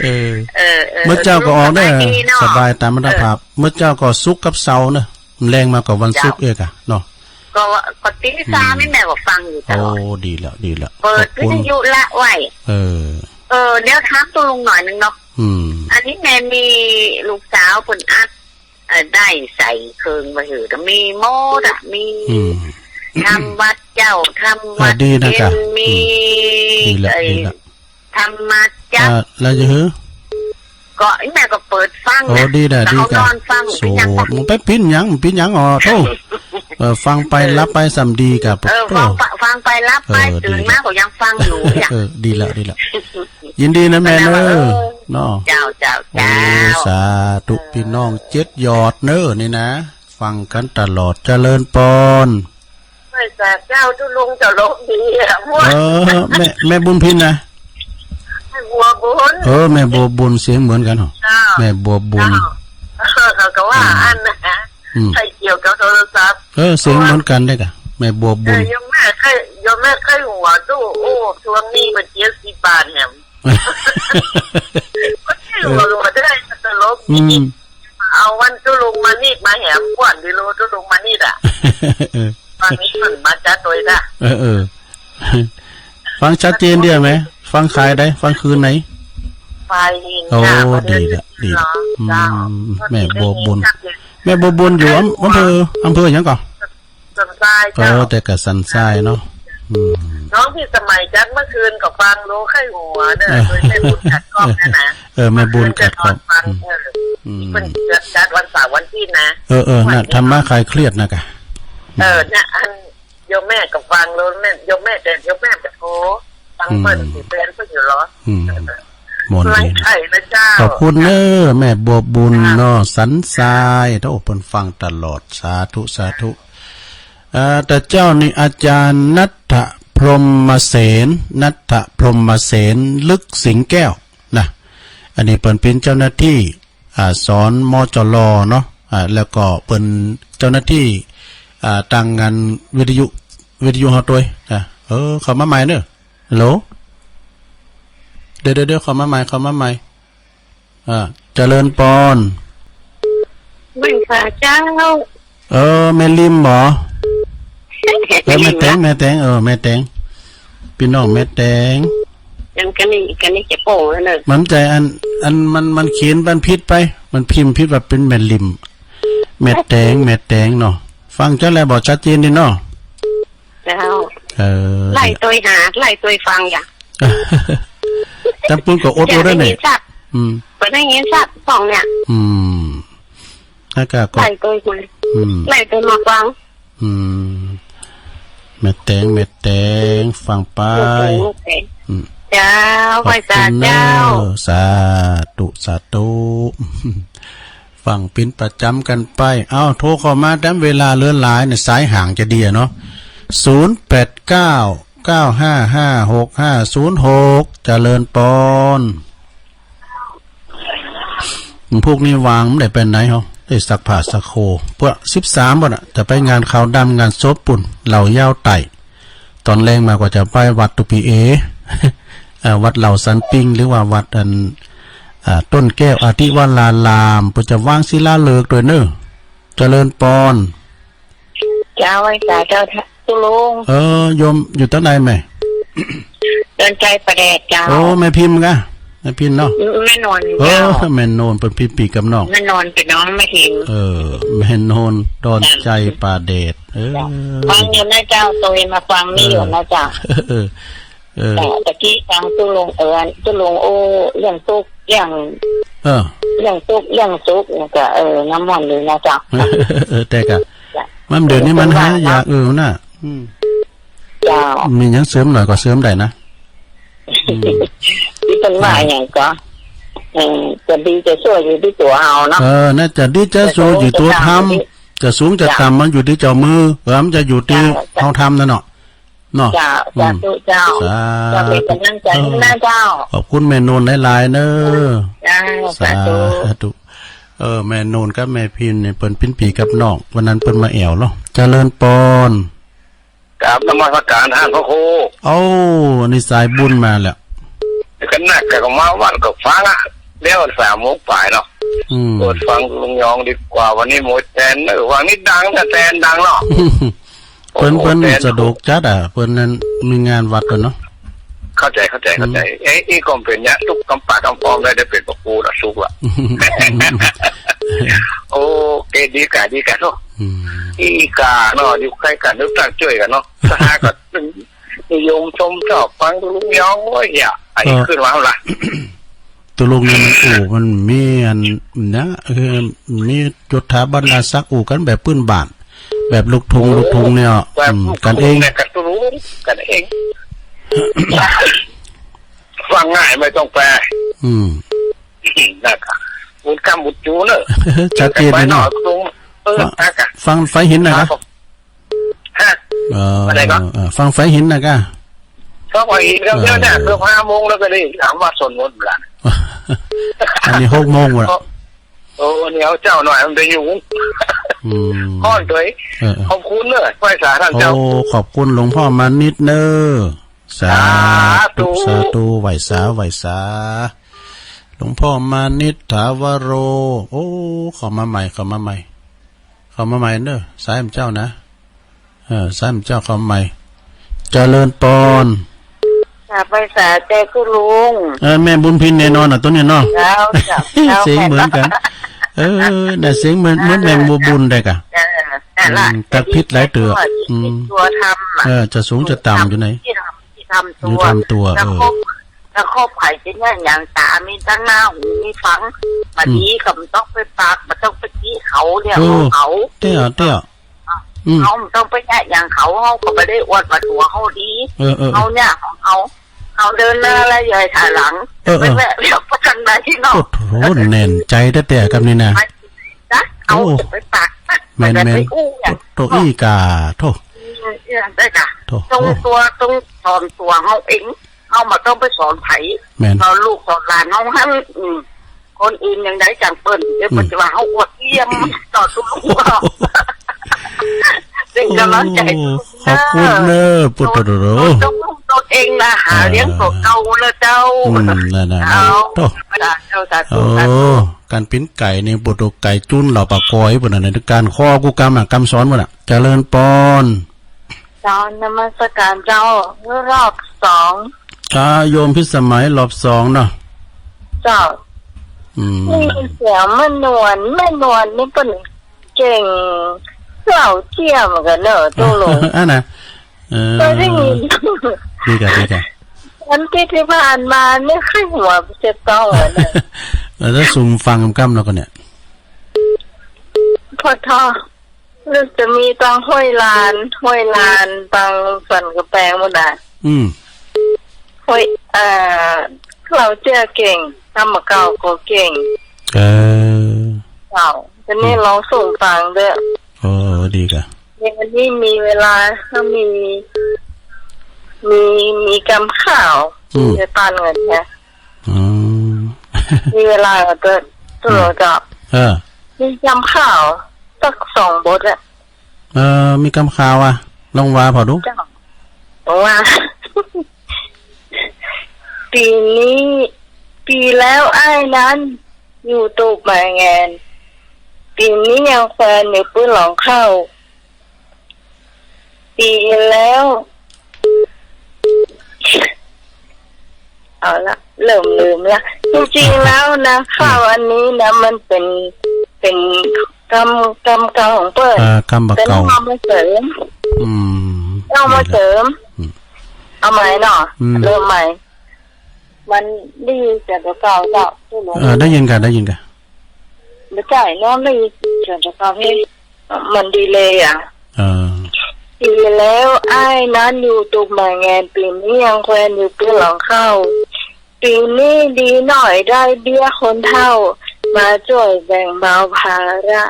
เออ เออ เออ เมื่อเจ้าก็ออกได้ สบายดีเนาะ สบายต๋ามอัตภาพ เออ เมื่อเจ้าก็ศุกร์กับเสาร์เนาะ แลงมาก็วันศุกร์ เจ้า เอกอะเนาะ ก็ว่า ก็ตีสาม อืม นี่แม่ก็ฟังอยู่ตลอด โอ้ ดีแล้ว ดีแล้ว เปิด ขอบคุณ วิทยุละไว้ เออ เออ เดี๋ยวถามตุ๊ลุงหน่อยนึ่งเนาะ อืม อันนี้แม่มีลูกสาวเปิ้นอัด เอ่อ ได้ใส่เครื่องไว้หื้อ ก็มีหมดอะ มี อืม ทำวัดเจ๊า ทำวัด เออ ดีนะ เย็น กะ มี อืม ดีละ ไอ้ ดีละ ธรรมจักร อ่า แล้วจะหื้อ ก็แม่ก็เปิดฟัง โอ้ นะ ดีนะ แล้วเขา ดีกะ นอนฟัง สวด มันไปปิ้นหยัง ปิ้นหยัง อ๋อ โธ่ เออ ฟังไป เออ หลับไปส่ำดีกะ เออ โธ่ ฟังไป ฟังไปหลับไป เออ ตื่นมา ดีละ ก็ยังฟังอยู่เนี่ย เออ ดีละ ดีละ ยินดีนะแม่เนอะ เออ เนาะ เจ้า เจ้า โอ้ เจ้า สาธุ เออ ปี้น้องเจ็ดยอดเนอะนี่นะ ฟังกั๋นตลอด เจริญปอน ไหว้สาเจ้าตุ๊ลุงเจ้าลมดีอะ ม่วน เออ แม่ แม่บุญพินนะ แม่บัวบุญ เออ แม่บัวบุญ เสียงเหมือนกั๋นเหรอ เจ้า แม่บัวบุญ เจ้า เออ เขาก็ว่า อืม อันนะ อืม ใครเกี่ยวกับโทรศัพท์ เออ เสียงเหมือนกั๋นได้กะ แม่บัวบุญ เออ โยมแม่ใค่ โยมแม่ใค่หัวตู้ โอ้ ช่วงนี้มันเจ็ดสิบบาทแหม เออ หัวได้ตลก อืม เอาวันตุ๊ลุงมานิดมาแหมก่อน ดีโลตุ๊ลุงมานิดอะ เออ ตอนนี้มันมาจัดโดยนะ เออ เออ ฟังชัดเจนเดียวไหม ฟังคายได้ ฟังคืนไหน ไป โอ้ ค่ะ ดีละ ดีละ เนาะ อืม เจ้า แม่บัวบุญ ชัดเจน แม่บัวบุญอยู่อำ อำเภอ อำเภอหยังก่อ สันทราย เออ เจ้า แต่กะสันทรายเนาะ อืม น้องพี่สมัยจัดเมื่อคืนก็ฟังโลไข้หัวเนี่ย เออ โดยแม่บุญขัดข้องนะนะ เออ แม่บุญขัดข้อง เมื่อคืนก็นอนฟัง อืม เออ อืม เปิ้นจัด จัดวันเสาร์วันอาทิตย์นะ เออ เออ น่ะ ธรรมะคลายเครียดนะกะ เออ น่ะ อันโยมแม่ก็ฟังโล แม่ โยมแม่ แต่โยมแม่จะโทรฟังเปิ้น อืม สิแฟนเปิ้นอยู่เหรอ อืม เออ มนต์ดีนะ ใช่นะเจ้า ขอบคุณเน้อ แม่บัวบุญเนาะ สันทราย โอ้ เปิ้นฟังตลอด สาธุ สาธุ เอ่อ แต่เจ้านี่อาจารย์ณัฐพรหมเสน ณัฐพรหมเสน ลึกสิงห์แก้วนะ อันนี้เปิ้นเป๋นเจ้าหน้าตี้ อ่า สอน มจล เนาะ อ่า แล้วก็เปิ้นเจ้าหน้าตี้ อ่า ตางงานวิทยุ วิทยุเฮาตวยนะ เออ เข้ามาใหม่เน้อ ฮัลโหล เดี๋ยว เดี๋ยว เดี๋ยว เข้ามาใหม่ เข้ามาใหม่ อ่า เจริญปอน ไหว้สาเจ้า เออ แม่ลิมบ่ เออ แม่แตง แม่แตง เออ แม่แตง ปี้น้องแม่แตง อันกั๋นนี่ กั๋นนี่จะโป้งแล้วเนอะ มันใจ้อัน อันมัน มันเขียนมันผิดไป มันพิมพ์ผิดว่าเป๋นแม่ลิม แม่แตง แม่แตงเนาะ ฟังเจ้าแล้วบ่ชัดเจนดีเนาะ เจ้า เออ ไล่ตวยหา ไล่ตวยฟังอย่าง ตางปุ้นก็อด อดได้เนี่ย บ่ได้ยินสัก อืม บ่ได้ยินสักสองเนี่ย อืม แล้วก็ ก็ ไล่ตวยมา อืม ไล่ตวยมาฟัง อืม แม่แตง แม่แตง ฟังไป แม่แตง แม่แตง อืม เจ้า ขอบคุณเน้อ ไหว้สาเจ้า สาธุ สาธุ ฟังเป๋นประจ๋ำกั๋นไป เอ้า โทรเข้ามาแต้มเวลาเหลือหลายเนี่ย สายห่างจะดีอะเนาะ ศูนย์แปดเก้า เก้าห้าห้า หกห้าศูนย์หก เจริญปอน พวกนี้ว่างบ่ได้ไปไหนเหรอ ได้ซักผ้าซักโค เปื้อสิบสามปุ้นน่ะ จะไปงานขาวดำงานศพปุ้น เหล่ายาวไต่ ต๋อนแลงมาก็จะไปวัดตุ๊ปีเอ เอ่อ วัดเหล่าสันปิง หรือว่าวัดอัน อ่า ต้นแก้วอธิวราราม เปิ้นจะวางศิลาฤกษ์ตวยเน้อ เจริญปอน เจ้า ไหว้สาเจ้า ตุ๊ลุง เออ โยมอยู่ตางใดแม่ ดอนไจป่าแดดเจ้า โอ้ แม่พิมพ์กะ แม่พิมพ์เนาะ แม่นวล เออ เจ้า แม่นวล เปิ้นปี้ๆ กับน้อง แม่นวลเป๋นน้องแม่พิมพ์ เออ แม่นวล ดอนไจป่าแดด เออ ฟังอยู่นะเจ้า ตวยมาฟังนี่อยู่นะเจ้า เออ เออ แต่ตะกี้ฟังตุ๊ลุง เออ ตุ๊ลุงอู้เรื่องตุ๊กข์ เรื่อง เออ เรื่องตุ๊กข์ เรื่องสุข แล้วก็ เออ น้ำมันเลยนะเจ้า เออ แต่กะ จ้ะ มันเดี๋ยวนี้มันหายาก เออ น่ะ อืม เจ้า มีหยังเสริมหน่อยก็เสริมได้นะ อืม ตี้เปิ้นว่าหยังก็ เออ จะดีจะชั่วอยู่ตี้ตั๋วเฮาเนาะ เออ น่าจะดีจะชั่วอยู่ตั๋วทำ จะสูงจะต่ำมันอยู่ตี้เจ้ามือ เออ มันจะอยู่ตี้ เจ้า เฮาทำนั่นเนาะ เนาะ เจ้า อืม สาธุเจ้า สาธุ เจ้าเป๋นก๋ำลังใจ๋หื้อนะเจ้า ขอบคุณแม่นวลหลายๆ เน้อ เจ้า สาธุ สาธุ เออ แม่นวลกับแม่พิมพ์เนี่ย เปิ้นปี้ๆ กับน้อง วันนั้นเปิ้นมาแอ่วเนาะ เจริญปอน กราบนมัสการต้านพระครู โอ้ อันนี้สายบุญมาแล้ว ก็นักก็มาวัดก็ฟังอะ แล้วสามโมงป๋ายเนาะ อืม เปิดฟังลุงยองดีกว่า วันนี้หมดแตน เออ วันนี้ดังนะ แตนดังเนาะ เปิ้น โอ้โห เปิ้น แตน สะดวกจัดอะ เปิ้นนั้นมีงานวัดเปิ้นเนาะ เข้าใจ๋ เข้าใจ๋ อืม เข้าใจ๋ เอ๊ะ อี้ก็เป๋นเยียะ ตุ๊กข์กำปากกำปองได้ ได้เป๋นพระครูละ สุขละ โอเค ดีกา ดีกาเนาะ อืม ดีกาเนาะ อยู่ใก้กั๋น นึกตั้งจ้วยกั๋นเนาะ สหาก็นิยมชมชอบฟังลุงยอง โอ้ย เยียะ ไอ้ เออ ขึ้นมาละ ตุ๊ลุงนี่มัน โอ้ มันมีอันนะ คือมียศถาบรรดาศักดิ์ อู้กั๋นแบบปื้นบ้าน แบบลูกทุ่ง ลูกทุ่งเนี่ย แบบ อืม ลูกทุ่ง กั๋นเอง เนี่ย กับตุ๊ลุง กั๋นเอง ฟังง่าย ไม่ต้องแปล อืม นะกะ บุญกำบุญจูเนอะ ชัดเจนเลยเนาะ เออ ฟัง นะกะ ฟังไฟหินนะกะ ครับผม ฮะ เออ อะไรครับ เออ ฟังไฟหินนะกะ ฟังไฟหินครับ เออ เนี่ย เกือบห้าโมงแล้วก็ได้ถามว่าสวดมนต์เมื่อไหร่ อันนี้หกโมงแล้ว โอ้ อันนี้เอาเจ้าหน่อย มันจะอยู่ อืม ฮ้อนตวย เออ เออ ขอบคุณเนอะ ไหว้สาต้านเจ้า โอ้ ขอบคุณหลวงพ่อมานิดเน้อ สาธุ สาธุ สาธุ ไหว้สา ไหว้สา หลวงพ่อมานิดถาวโร โอ้ เข้ามาใหม่ เข้ามาใหม่ เข้ามาใหม่เน้อ สายหมู่เจ้านะ เออ สายหมู่เจ้าเข้ามาใหม่ เจริญปอน กราบไหว้สาเจ้าคุณลุง เออ แม่บุญพินแน่นอนน่ะ ตัวนี้เนาะ เจ้า เจ้า เสียงเหมือนกั๋น เออ น่ะ เสียงเหมือน เหมือนแม่บัวบุญได้กะ เออ นั่นแหละ อืม ตักผิดหลายเตื้อ อืม ตัวทำอะ เออ จะสูงจะต่ำอยู่ไหน ตี้ทำ ตี้ทำตั๋ว ตี้ทำตั๋ว แล้ว เออ ครอบ แล้วครอบใผจะเยียะหยัง ต๋ามีตั้งหน้า หูมีฟัง บ่ดี อืม ก็บ่ต้องไปปาก บ่ต้องไปติเขาเนี่ย เออ ของเขา เตี้ย เตี้ย อืม เฮาบ่ต้องไปเยียะหยังเขา เฮาก็บ่ได้อวดว่าตั๋วเฮาดี เออ เออ เฮาเนี่ยของเฮา เอาเดินหน้าแล้วอย่าให้ถอยหลัง เออ เออ ไปแวะเลี้ยวไปทางใดเนาะ โอ้โห แน่นใจ๋แต๊ๆ กำนี้นะ ไปนะ เอา โอ้ ไปปากนะ แม่นๆ ไปอู้เนี่ย โตอี้ก่า โธ่ อืม เนี่ยได้ก่ะ โธ่ ตรงตัว ตรงสอนตั๋วเฮาเอง เฮาบ่ต้องไปสอนใผ แม่น สอนลูกสอนหลานเฮาหั้น อืม คนอื่นยังได้จังเปิ้น เดี๋ยวเปิ้น อืม จะว่าเฮาอวดเยี่ยม ต่อสู้ เปิ้นก๋ำลังใจ๋ โอ้ ขอบคุณเน้อ ปุตโตโต ตน ตนเองนะ หาเลี้ยงตั๋วเก่าแล้วเจ้า อืม นั่นน่ะ เจ้า โธ่ สาธุ สาธุ โอ้ สาธุ ก๋านปิ้นไก่นี่ ปุตโต ไก่จุ๊นเหล่าปากกอย ปุ้นน่ะ ในก๋านข้อกู้กำอะ กำสอนปุ้นน่ะ เจริญปอน เจ้า นมัสการเจ้า รอบสอง อ่า โยมพิสมัยรอบสองเนาะ เจ้า อืม นี่เสียงแม่นวล แม่นวลนี่เปิ้นเก่งเหล่าเจี้ยเหมือนกั๋นเนอะ ตกลง อ่ะนะ เออ เคยได้ยิน ดีก่ะ ดีก่ะ วันที่ผ่านมานี่ใค่หัวจะต้องเลยนะ แล้วถ้าซุ่มฟังกำๆ เนาะก็เนี่ย พอทอ แล้วจะมีตังห้วยลาน ห้วยลาน ตังสันกำแปงปุ้นน่ะ อืม ห้วย เอ่อ เหล่าเจี้ยเก่ง กำบ่าเก่าก็เก่ง เออ เจ้า จะนี่ อืม ลองส่งฟังด้วย โอ้ ดีก่ะ เนี่ย วันนี้มีเวลา ถ้ามี มี มีกำข้าว อืม จะตันกันนะ อืม มีเวลาก็จะ อืม เจ้า เออ มีกำข้าว สักสองบทอะ เออ มีกำข้าวอะ ลองว่าผ่อดู เจ้า ว่า ปี๋นี้ ปี๋แล้วอ้ายนั้น อยู่ตูบหมายแงน ปี๋นี้ยังแควนอยู่ปื๊นหลองเข้า ปี๋แล้ว เอาละ เริ่มลืมละ จริงๆ แล้วนะ อืม ข้าวอันนี้นะ มันเป๋น เป๋นกำ กำเก่าของเปิ้น เออ กำบ่าเก่า เปิ้นเอามาเสริม อืม เอามาเสริม อืม เอาใหม่เนาะ อืม เริ่มใหม่ มันได้ยินเสียงตั๋วเก่าเจ้า เออ ได้ยินก่ะ ได้ยินก่ะ บ่ใจ้ น้องได้ยินเสียงตั๋วเก่า เฮ้ย มันดีเลยอะ เออ ปี๋แล้วอ้ายนั้นอยู่ตูบหมายแงน ปี๋นี้ยังแควนอยู่ปื๊นหลองเข้า ปี๋นี้ดีหน่อยได้เบี้ยคนเฒ่า มาจ้วยแบ่งเบาภาระ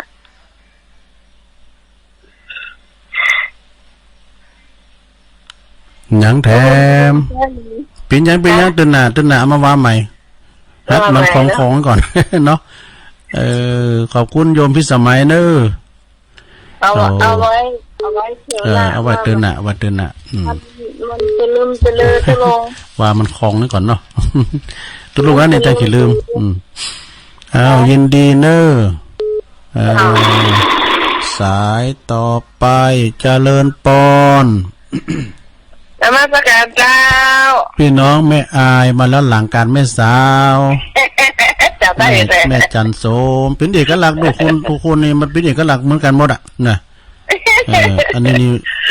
ยังแถม ปิ้นยัง ปิ้นยัง เตื้อหน้า เตื้อหน้า เอามาว่าใหม่ หัดมันคล่องๆ ก่อนเนาะ เออ ขอบคุณโยมพิสมัยเน้อ เอา โอ้ เอาไว้ เอาไว้เตื้อหน้า เออ เอาไว้เตื้อหน้า ไว้เตื้อหน้า อืม มัน มันจะลืม จะเลือน จะลง ว่ามันคล่องนี่ก่อนเนาะ ตุ๊ลุงอันนี้จะขี้ลืม อืม อ้าว ยินดีเน้อ เอ่อ อ้าว สายต่อไป เจริญปอน นมัสการเจ้า ปี้น้องแม่อายมาแล้วหลังก๋านแม่สาว จ๋ำได้ แม่ แม่จันโสม เป๋นเอกลักษณ์ ดูคุณ ทุกคนนี่มันเป๋นเอกลักษณ์เหมือนกั๋นหมดอะ นะ เออ อันนี้นี่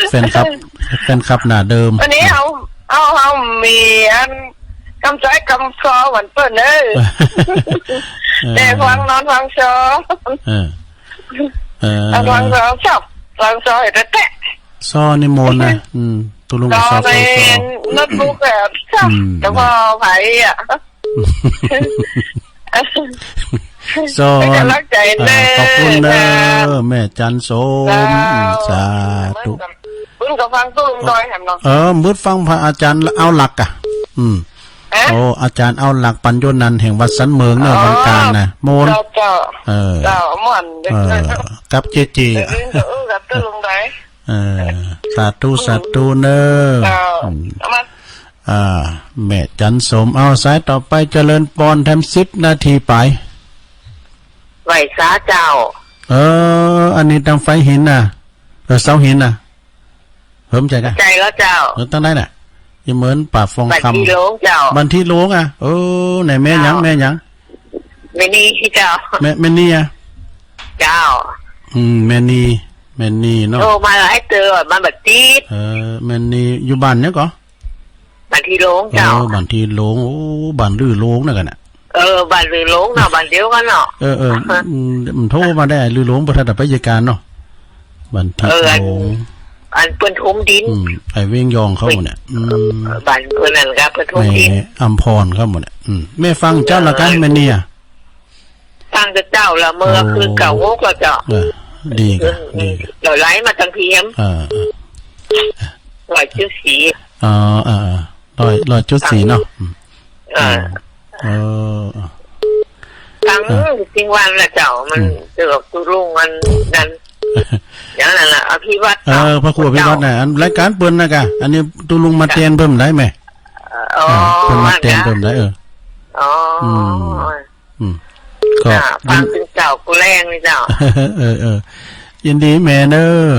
แฟนคลับ แฟนคลับหน้าเดิม วันนี้เอา เอา เอามีอันกำใจ๊กำซอหวานเปิ้นเน้อ เออ แต่ฟังนอนฟังซอ เออ เออ เอาฟังซอ ชอบฟังซอแต๊ๆ ซอนี่มนต์นะ อืม ตุ๊ลุงก็ซอ ซอใน ซอ โน้ตบุ๊กอะ ชอบ อืม แต่พอไผอะ ซอ เป๋นก๋ำลังใจ๋ อ่า เน้อ ขอบคุณเน้อ แม่จันโสม เจ้า อืม สาธุ เปิ้นก็ฟังตุ๊ลุงดอยแหมเนาะ เออ เปิ้นฟังพระอาจารย์เอาหลักอะ อืม เอ๊ะ โอ้ อาจ๋ารย์เอาหลักปั๋ญโญนันท์แห่งวัดสันเมิงเน้อ อ๋อ วังก๋านนะ มนต์ เจ้า เจ้า เออ เจ้า ม่วน เออ กับเจเจ เออ เออ กับตุ๊ลุงดอย เออ สาธุ สาธุเน้อ เจ้า อืม เอามา อ่า แม่จันโสม เอาสายต่อไป เจริญปอน แถมสิบนาทีไป ไหว้สาเจ้า เออ อันนี้ตางไฟหินน่ะ เออ เสาหินน่ะ เหิมใจ๋ก่ะ ใจ๋แล้วเจ้า เออ ตางใดน่ะ อี่เหมือนป่าฟองคำ บ้านตี้หลงเจ้า บ้านตี้หลงอะ เออ ไหนแม่หยัง เจ้า แม่หยัง แม่นีเจ้า แม่ แม่นีอะ เจ้า อืม แม่นี แม่นีเนาะ โทรมาหลายเตื้อ มันบ่ติด เออ แม่นี อยู่บ้านหยังก่อ บ้านตี้หลงเจ้า เออ บ้านตี้หลง โอ้ บ้านตี้หลงนั่นกั๋นน่ะ เออ บ้านตี้หลงเนาะ บ้านเดียวกั๋นเนาะ เออ เออ อืม มันโทรมาได้ ตี้หลงบ่ทันได้ไปเยียะก๋านเนาะ บ้านตี้หลง เออ อันเปิ้นถมดิน อืม ไอ้เว้งยองเขาหมดเนี่ย อืม บ้านเปิ้นนั่นก็เปิ้นถมดิน แม่อำพรเขาหมดเนี่ย อืม แม่ฟังเจ้าละกะ เออ แม่นี่อะ ฟังแต่เจ้าละ เมื่อคืน โอ้ เก้าโมงก็เจ้า เออ ดีกะ อืม ดีกะ เดี๋ยวไล่มาตางพีเอ็ม เออ เออ ร้อยจุดสี่ อ๋อ เออ เออ ร้อย ร้อยจุดสี่เนาะ อืม เออ อืม เออ เออ ฟัง เออ จริงวันละเจ้า มัน อืม เจอกับตุลุงมันนั่น อย่างนั้นน่ะ อภิวัฒน์ เออ พระครูอภิวัฒน์น่ะ อันรายการเปิ้นน่ะกะ อันนี้ตุลุงมาแตนเปิ้นได้ไหม เออ อ๋อ อ่า เปิ้นมาแตนเปิ้นได้ เออ อ๋อ อืม อืม ก็ อ่า ฟัง ยิน เปิ้นเจ้ากู้แรงนี่เจ้า เออ เออ ยินดีแม่เน้อ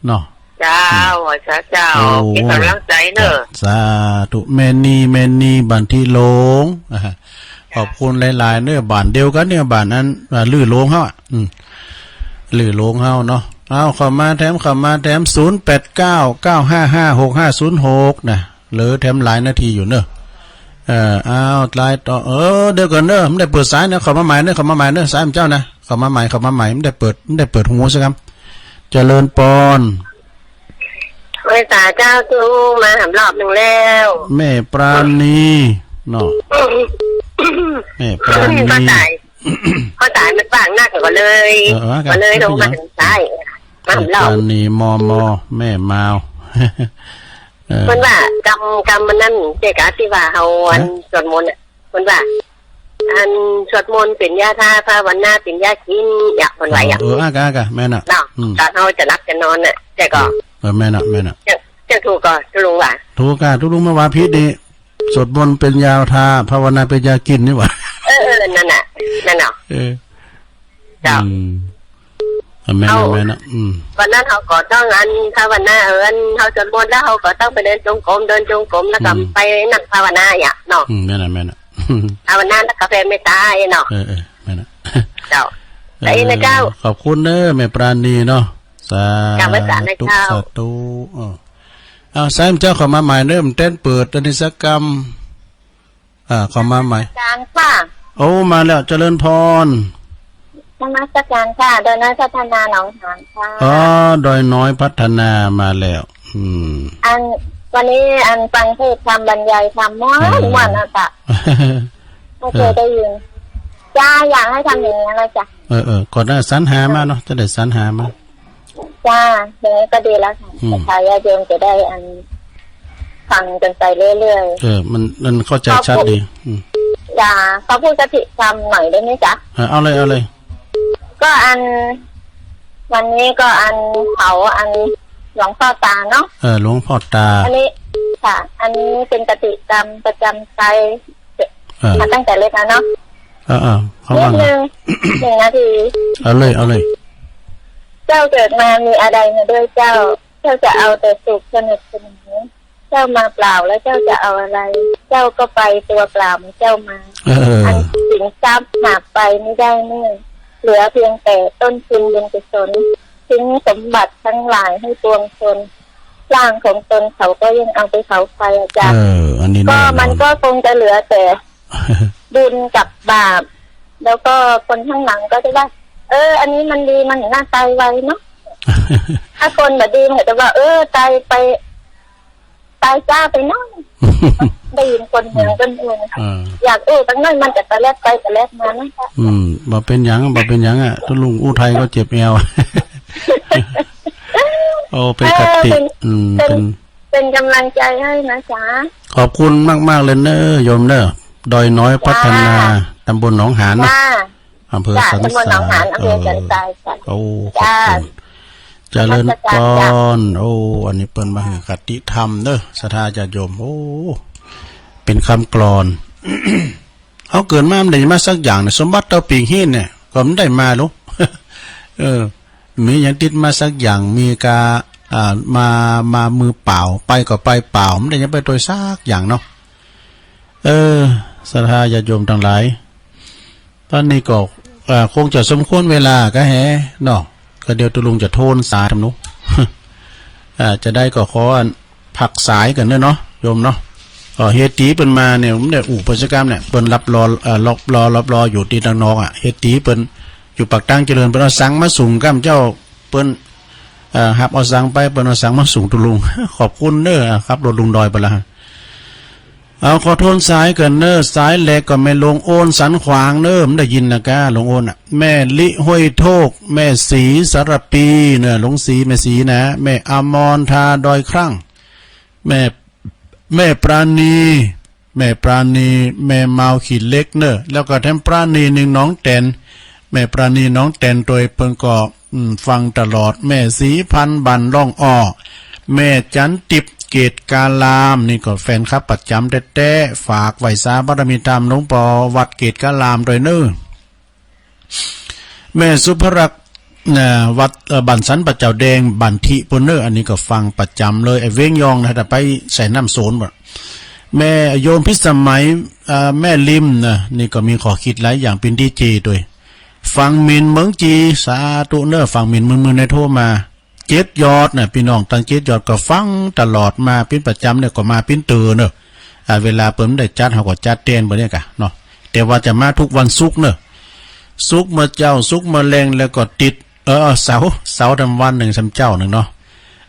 เนาะ เจ้า อืม สาธุเจ้า โอ้ เป๋นก๋ำลังใจ๋เน้อ สาธุ แม่นี แม่นี บ้านตี้โลง อ่า ขอบคุณหลายๆ เน้อ บ้านเดียวกั๋นเนี่ย บ้านอัน อ่า ลือโลงเฮาอะ อืม ลือโลงเฮาเนาะ เอา เข้ามาแถม เข้ามาแถม ศูนย์แปดเก้า เก้าห้าห้า หกห้าศูนย์หก นะ เหลือแถมหลายนาทีอยู่เน้อ เออ เอา ไลน์ต่อ เออ เดี๋ยวก่อนเน้อ บ่ได้เปิดสายนะ เข้ามาใหม่เน้อ เข้ามาใหม่เน้อ สายของเจ้านะ เข้ามาใหม่ เข้ามาใหม่ บ่ได้เปิด บ่ได้เปิดหูสักกำ เจริญปอน ไหว้สาเจ้า ตุ๊ลุงมาหามรอบนึ่งแล้ว แม่ปราณีเนาะ แม่ปราณี พอสาย พอสายมันว่างนักก็เลย เออ เออ ก็เลยลงมา เป๋นหยัง เถิงสาย มาหามรอบ แม่ปราณี มอมอ แม่มาว เออ เปิ้นว่ากำ กำมันนั่นเจ๊กะ ตี้ว่าเฮาอัน ฮะ สวดมนต์อะ เปิ้นว่า อันสวดมนต์เป๋นยาทา ภาวนาเป๋นยากิ๋น อย่างเปิ้นว่าอย่าง เออ เออ อ่ะกะ อ่ะกะ แม่นน่ะ เนาะ อืม ต๋อนเฮาจะหลับจะนอนน่ะ แต่ก็ เออ เออ แม่นน่ะ แม่นน่ะ เจ้า เจ้าถูกก่อ ตุ๊ลุงว่า ถูกกะ ตุ๊ลุงมาว่าผิดนี่ สวดมนต์เป๋นยาทา ภาวนาเป๋นยากิ๋นนี่หว่า เออ เออ นั่นน่ะ นั่นเนาะ เออ เจ้า อืม อ่ะ แม่นน่ะ เอา แม่นน่ะ อืม วันนั้นเฮาก็ต้องอันภาวนา เออ อันเฮาสวดมนต์แล้วเฮาก็ต้องไปเดินจงกรม เดินจงกรมแล้วก็ อืม ไปนั่งภาวนาอย่างเนาะ อืม แม่นน่ะ แม่นน่ะ ภาวนาแล้วก็แผ่เมตตาเนาะ เออ เออ แม่นน่ะ เจ้า เออ แต่อีกนะเจ้า ขอบคุณเน้อ แม่ปราณีเนาะ สาธุ เจ้า สาธุ เออ เอา สายของเจ้าเข้ามาใหม่เน้อ บ่แตนเปิดอันนี้สักกำ อ่า เข้ามาใหม่ นมัสการค่ะ โอ้ มาแล้ว เจริญพร นมัสการค่ะ ดอยน้อยพัฒนาหนองหานค่ะ อ๋อ ดอยน้อยพัฒนามาแล้ว อืม อัน วันนี้อันฟังเทศน์ธรรมบรรยายธรรมม่วน เออ ม่วนนะจ๊ะ ไม่เคยได้ยิน จ้า อยากให้ทำอย่างนี้นะจ๊ะ เออ เออ ก่อนหน้าสรรหามาเนาะ จะได้สรรหามา จ้า อย่างนี้ก็ดีแล้วค่ะ อืม ศรัทธาญาติโยมจะได้อัน ฟังกันไปเรื่อยๆ เออ มัน มันเข้าใจชัดดี อืม จ้า ขอพูดคติธรรมหน่อยได้ไหมจ๊ะ เออ เอาเลย เอาเลย ก็อัน วันนี้ก็อันเผาอันหลวงพ่อตาเนาะ เออ หลวงพ่อตา อันนี้ ค่ะ อันนี้เป็นคติธรรมประจำใจ เออ มาตั้งแต่เล็กแล้วเนาะ เออ เออ เขาว่าไง นิดนึง หนึ่งนาที เอาเลย เอาเลย เจ้าเกิดมามีอะไรมาด้วยเจ้า เจ้าจะเอาแต่สุขสนุกสนาน เจ้ามาเปล่าแล้วเจ้าจะเอาอะไร เจ้าก็ไปตัวเปล่าเหมือนเจ้ามา เออ อันสินทรัพย์หาไปไม่ได้เมื่อ เหลือเพียงแต่ต้นทุนบุญกุศล ทิ้งสมบัติทั้งหลายให้ปวงชน ร่างของตนเขาก็ยังเอาไปเผาไฟอะจ๊ะ เออ อันนี้ ก็ แน่นอน มันก็คงจะเหลือแต่ บุญกับบาป แล้วก็คนข้างหลังก็จะว่า เออ อันนี้มันดี มันน่าตายไวเนาะ ถ้าคนบ่ดีมันก็จะว่า เออ ตายไป ตายจ้าไปเนาะ ได้ยินคนเมืองคนอื่น เออ อยากอู้ตั้งน้อยมันก็ตะแลดไปตะแลดมานั่นแหละ อืม บ่เป็นหยัง บ่เป็นหยังอะ ตุ๊ลุงอู้ไทยก็เจ็บแอว โอ้ เป็นคติ เออ เป็น อืม เป็น เป็น เป็นกำลังใจให้นะจ๊ะ ขอบคุณมากๆ เลยเน้อ โยมเน้อ ดอยน้อยพัฒนา จ้า ตำบลหนองหานเนาะ จ้า อำเภอ จ้า สันทราย ตำบลหนองหาน อำเภอสันทรายจ้ะ เออ โอ้ ขอบคุณ จ้า เจริญพร นมัสการจ้ะ โอ้ อันนี้เปิ้นมาหื้อคติธรรมเน้อ ศรัทธาญาติโยม โอ้ เป็นคำกลอน เฮาเกิดมาบ่ได้มาสักอย่างเนี่ย สมบัติเต้าปิงฮี้นเนี่ย ก็บ่ได้มาหรอก เออ มีหยังติดมาสักอย่าง มีกา อ่า มา มามือเปล่า ไปก็ไปเปล่า บ่ได้หยังไปตวยสักอย่างเนาะ เออ ศรัทธาญาติโยมตังหลาย ตอนนี้ก็ อ่า คงจะสมควรเวลาก็แหเนาะ ก็เดี๋ยวตุ๊ลุงจะโทนสายทำนุ อ่า จะได้ก็ขออัน พักสายกั๋นเน้อเนาะ โยมเนาะ ก็เหตุตี้เปิ้นมาเนี่ย ผมได้อู้เปิ้นสักกำเนี่ย เปิ้นรับรอ เอ่อ รับรอ รับรออยู่ตี้ตังนอกอะ เหตุตี้เปิ้นอยู่ปากตางเจริญ เปิ้นเอาสังมาสุงกำเจ้า เปิ้น อ่อ หับเอาสังไป เปิ้นเอาสังมาส่งตุ๊ลุง ขอบคุณเน้อ อ่า ขับรถลงดอยไปละ เอาขอโทนสายก่อนเน้อ สายแรกก็แม่หลวงโอนสันขวางเน้อ บ่ได้ยินนะก้า หลวงโอนอะ แม่ลิห้วยโทก แม่ศรีสารปีเน้อ หลวงศรี แม่ศรีนะ แม่อมรทาดอยครั่ง แม่ แม่ปราณี แม่ปราณี แม่มาวขี้เหล็กเน้อ แล้วก็แถมปราณีนึ่งหนองแตน แม่ปราณีหนองแตนตวยเปิ้นก็ อืม ฟังตลอด แม่ศรีพันธ์บ้านร่องอ้อ แม่จันติบเกตการาม นี่ก็แฟนคลับประจ๋ำแต๊ๆ ฝากไหว้สาบารมีธรรมหลวงป้อวัดเกตการามตวยเน้อ แม่สุภรักษ์ นะ วัด เอ่อ บ้านสันป่าเจ้าแดง บ้านทิปู้นเน้อ อันนี้ก็ฟังประจ๋ำเลย ไอ้เว้งยองนะ ถ้าไปใส่น้ำโสนบ่ แม่โยมพิสมัย เอ่อ แม่ริมนะ นี่ก็มีข้อคิดหลายอย่าง เป๋นดีเจตวย ฟังหมิ่นเมืองจี สาธุเน้อ ฟังหมิ่น มื้อๆ ในโทรมา เจ็ดยอดนะ ปี้น้องตังเจ็ดยอดก็ฟังตลอดมาเป๋นประจ๋ำเนี่ย ก็มาเป๋นเตื้อเน้อ อ่า เวลาเปิ้นได้จัด เฮาก็จัดแตนเปิ้นเนี่ยกะเนาะ แต่ว่าจะมาทุกวันศุกร์เน้อ ศุกร์เมื่อเจ๊า ศุกร์เมื่อแลง แล้วก็ติด เออ เสาร์ เสาร์ทำวันนึ่ง สามเจ๊านึ่งเนาะ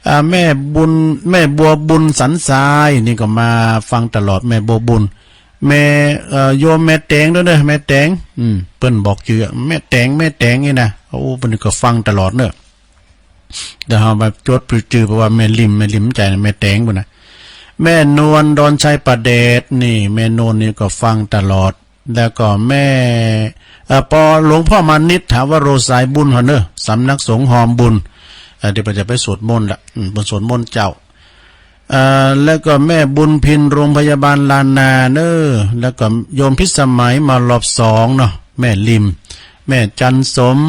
อ่า แม่บุญ แม่บัวบุญสันทราย นี่ก็มาฟังตลอด แม่บัวบุญ แม่ เอ่อ โยมแม่แตงตวยเน้อ แม่แตง อืม เปิ้นบอกจื้อ แม่แตง แม่แตงนี่นะ โอ้ เปิ้นก็ฟังตลอดเน้อ เดี๋ยวเฮามาจดจื้อ เพราะว่าแม่ริม แม่ริมใจ๋นะ แม่แตงปู้นนะ แม่นวลดอนชัยประเดช นี่ แม่นวลนี่ก็ฟังตลอด แล้วก็แม่ เอ่อ ปอหลวงพ่อมานิต ถาวโร สายบุญเฮาเน้อ สำนักสงฆ์ฮอมบุญ เอ่อ เดี๋ยวเปิ้นจะไปสวดมนต์ละ อืม เปิ้นสวดมนต์เจ๊า เอ่อ แล้วก็แม่บุญพิน โรงพยาบาลล้านนาเน้อ แล้วก็โยมพิสมัยมารอบสองเนาะ แม่ริม แม่จันสม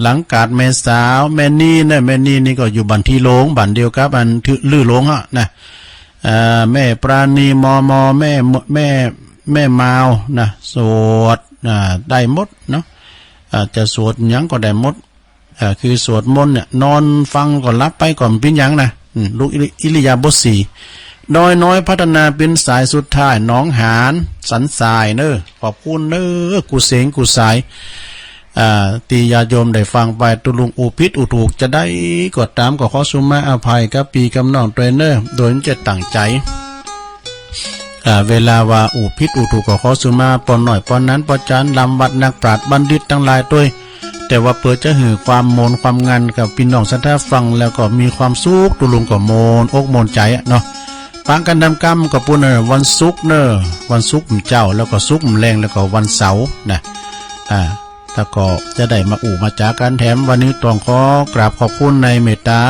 หลังกาดแม่สาว แม่นีเน้อ แม่นีนี่ก็อยู่บ้านตี้โลง บ้านเดียวกับอันทื่อ ลือโลงอะนะ เอ่อ แม่ปราณี มม แม่ แม่ แม่มาวนะ สวด อ่า ได้หมดเนาะ อ่า จะสวดหยังก็ได้หมด อ่า คือสวดมนต์เนี่ย นอนฟังก็หลับไปก็บ่เป๋นหยังนะ อืม ลุกอิริ อิริยาบถสี่ ดอยน้อยพัฒนาเป๋นสายสุดท้าย หนองหาน สันทรายเน้อ ขอบคุณเน้อ กู้เสียงกู้สาย อ่า ตี้ญาติโยมได้ฟังไป ตุ๊ลุงอู้ผิดอู้ถูกจะใดก็ต๋าม ก็ขอสุมาอภัยกับปี้กับน้องตวยเน้อ โดยบ่ได้ตั้งใจ๋ อ่า เวลาว่าอู้ผิดอู้ถูกก็ขอสุมา ป้อน้อย ป้อหนัน ป้อจ๋ารย์ ลำวัด นักปราชญ์ บัณฑิตตังหลายตวย แต่ว่าเปื้อจะหื้อความโมนความงันกับปี้น้องศรัทธาฟัง แล้วก็มีความสุข ตุ๊ลุงก็โมนอกโมนใจ๋อะเนาะ ปะกั๋นทำกรรมก็ปู้นเน้อ วันศุกร์เน้อ วันศุกร์เจ๊า แล้วก็ศุกร์แลง แล้วก็วันเสาร์นะ อ่า แล้วก็จะได้มาอู้มาจ๋ากั๋นแถม วันนี้ต้องขอกราบขอบคุณในเมตตา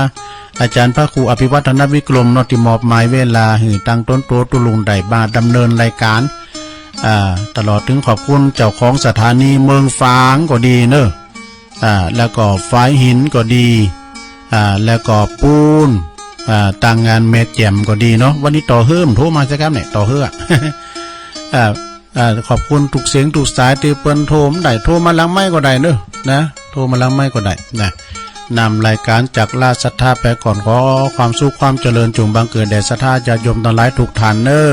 อาจ๋ารย์พระครูอภิวัฒนวิกรมเนาะ ตี้มอบหมายเวลาหื้อตังตนโตตุ๊ลุงได้มาดำเนินรายก๋าน อ่า ตลอดเถิงขอบคุณเจ้าของสถานีเมืองฝางก็ดีเน้อ อ่า แล้วก็ฝายหินก็ดี อ่า แล้วก็ปู๊น อ่า ตางงานแม่แจ่มก็ดีเนาะ วันนี้ต่อเฮือ โทรมาซะกำเนี่ย ต่อเฮือ อ่า อ่า ขอบคุณกู้เสียงกู้สายตี้เปิ้นโทรมาได้ โทรมาหลังไมค์ก็ได้เน้อ นะ โทรมาหลังไมค์ก็ได้นะ นำรายก๋านจากราชศรัทธาไปก่อน ขอความสุขความเจริญจงบังเกิดแด่ศรัทธาญาติโยมตังหลายกู้ต้านเน้อ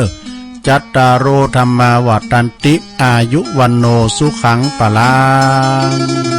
จัตตาโร ธัมมา วัฑฒันติ อายุ วัณโณ สุขัง พลัง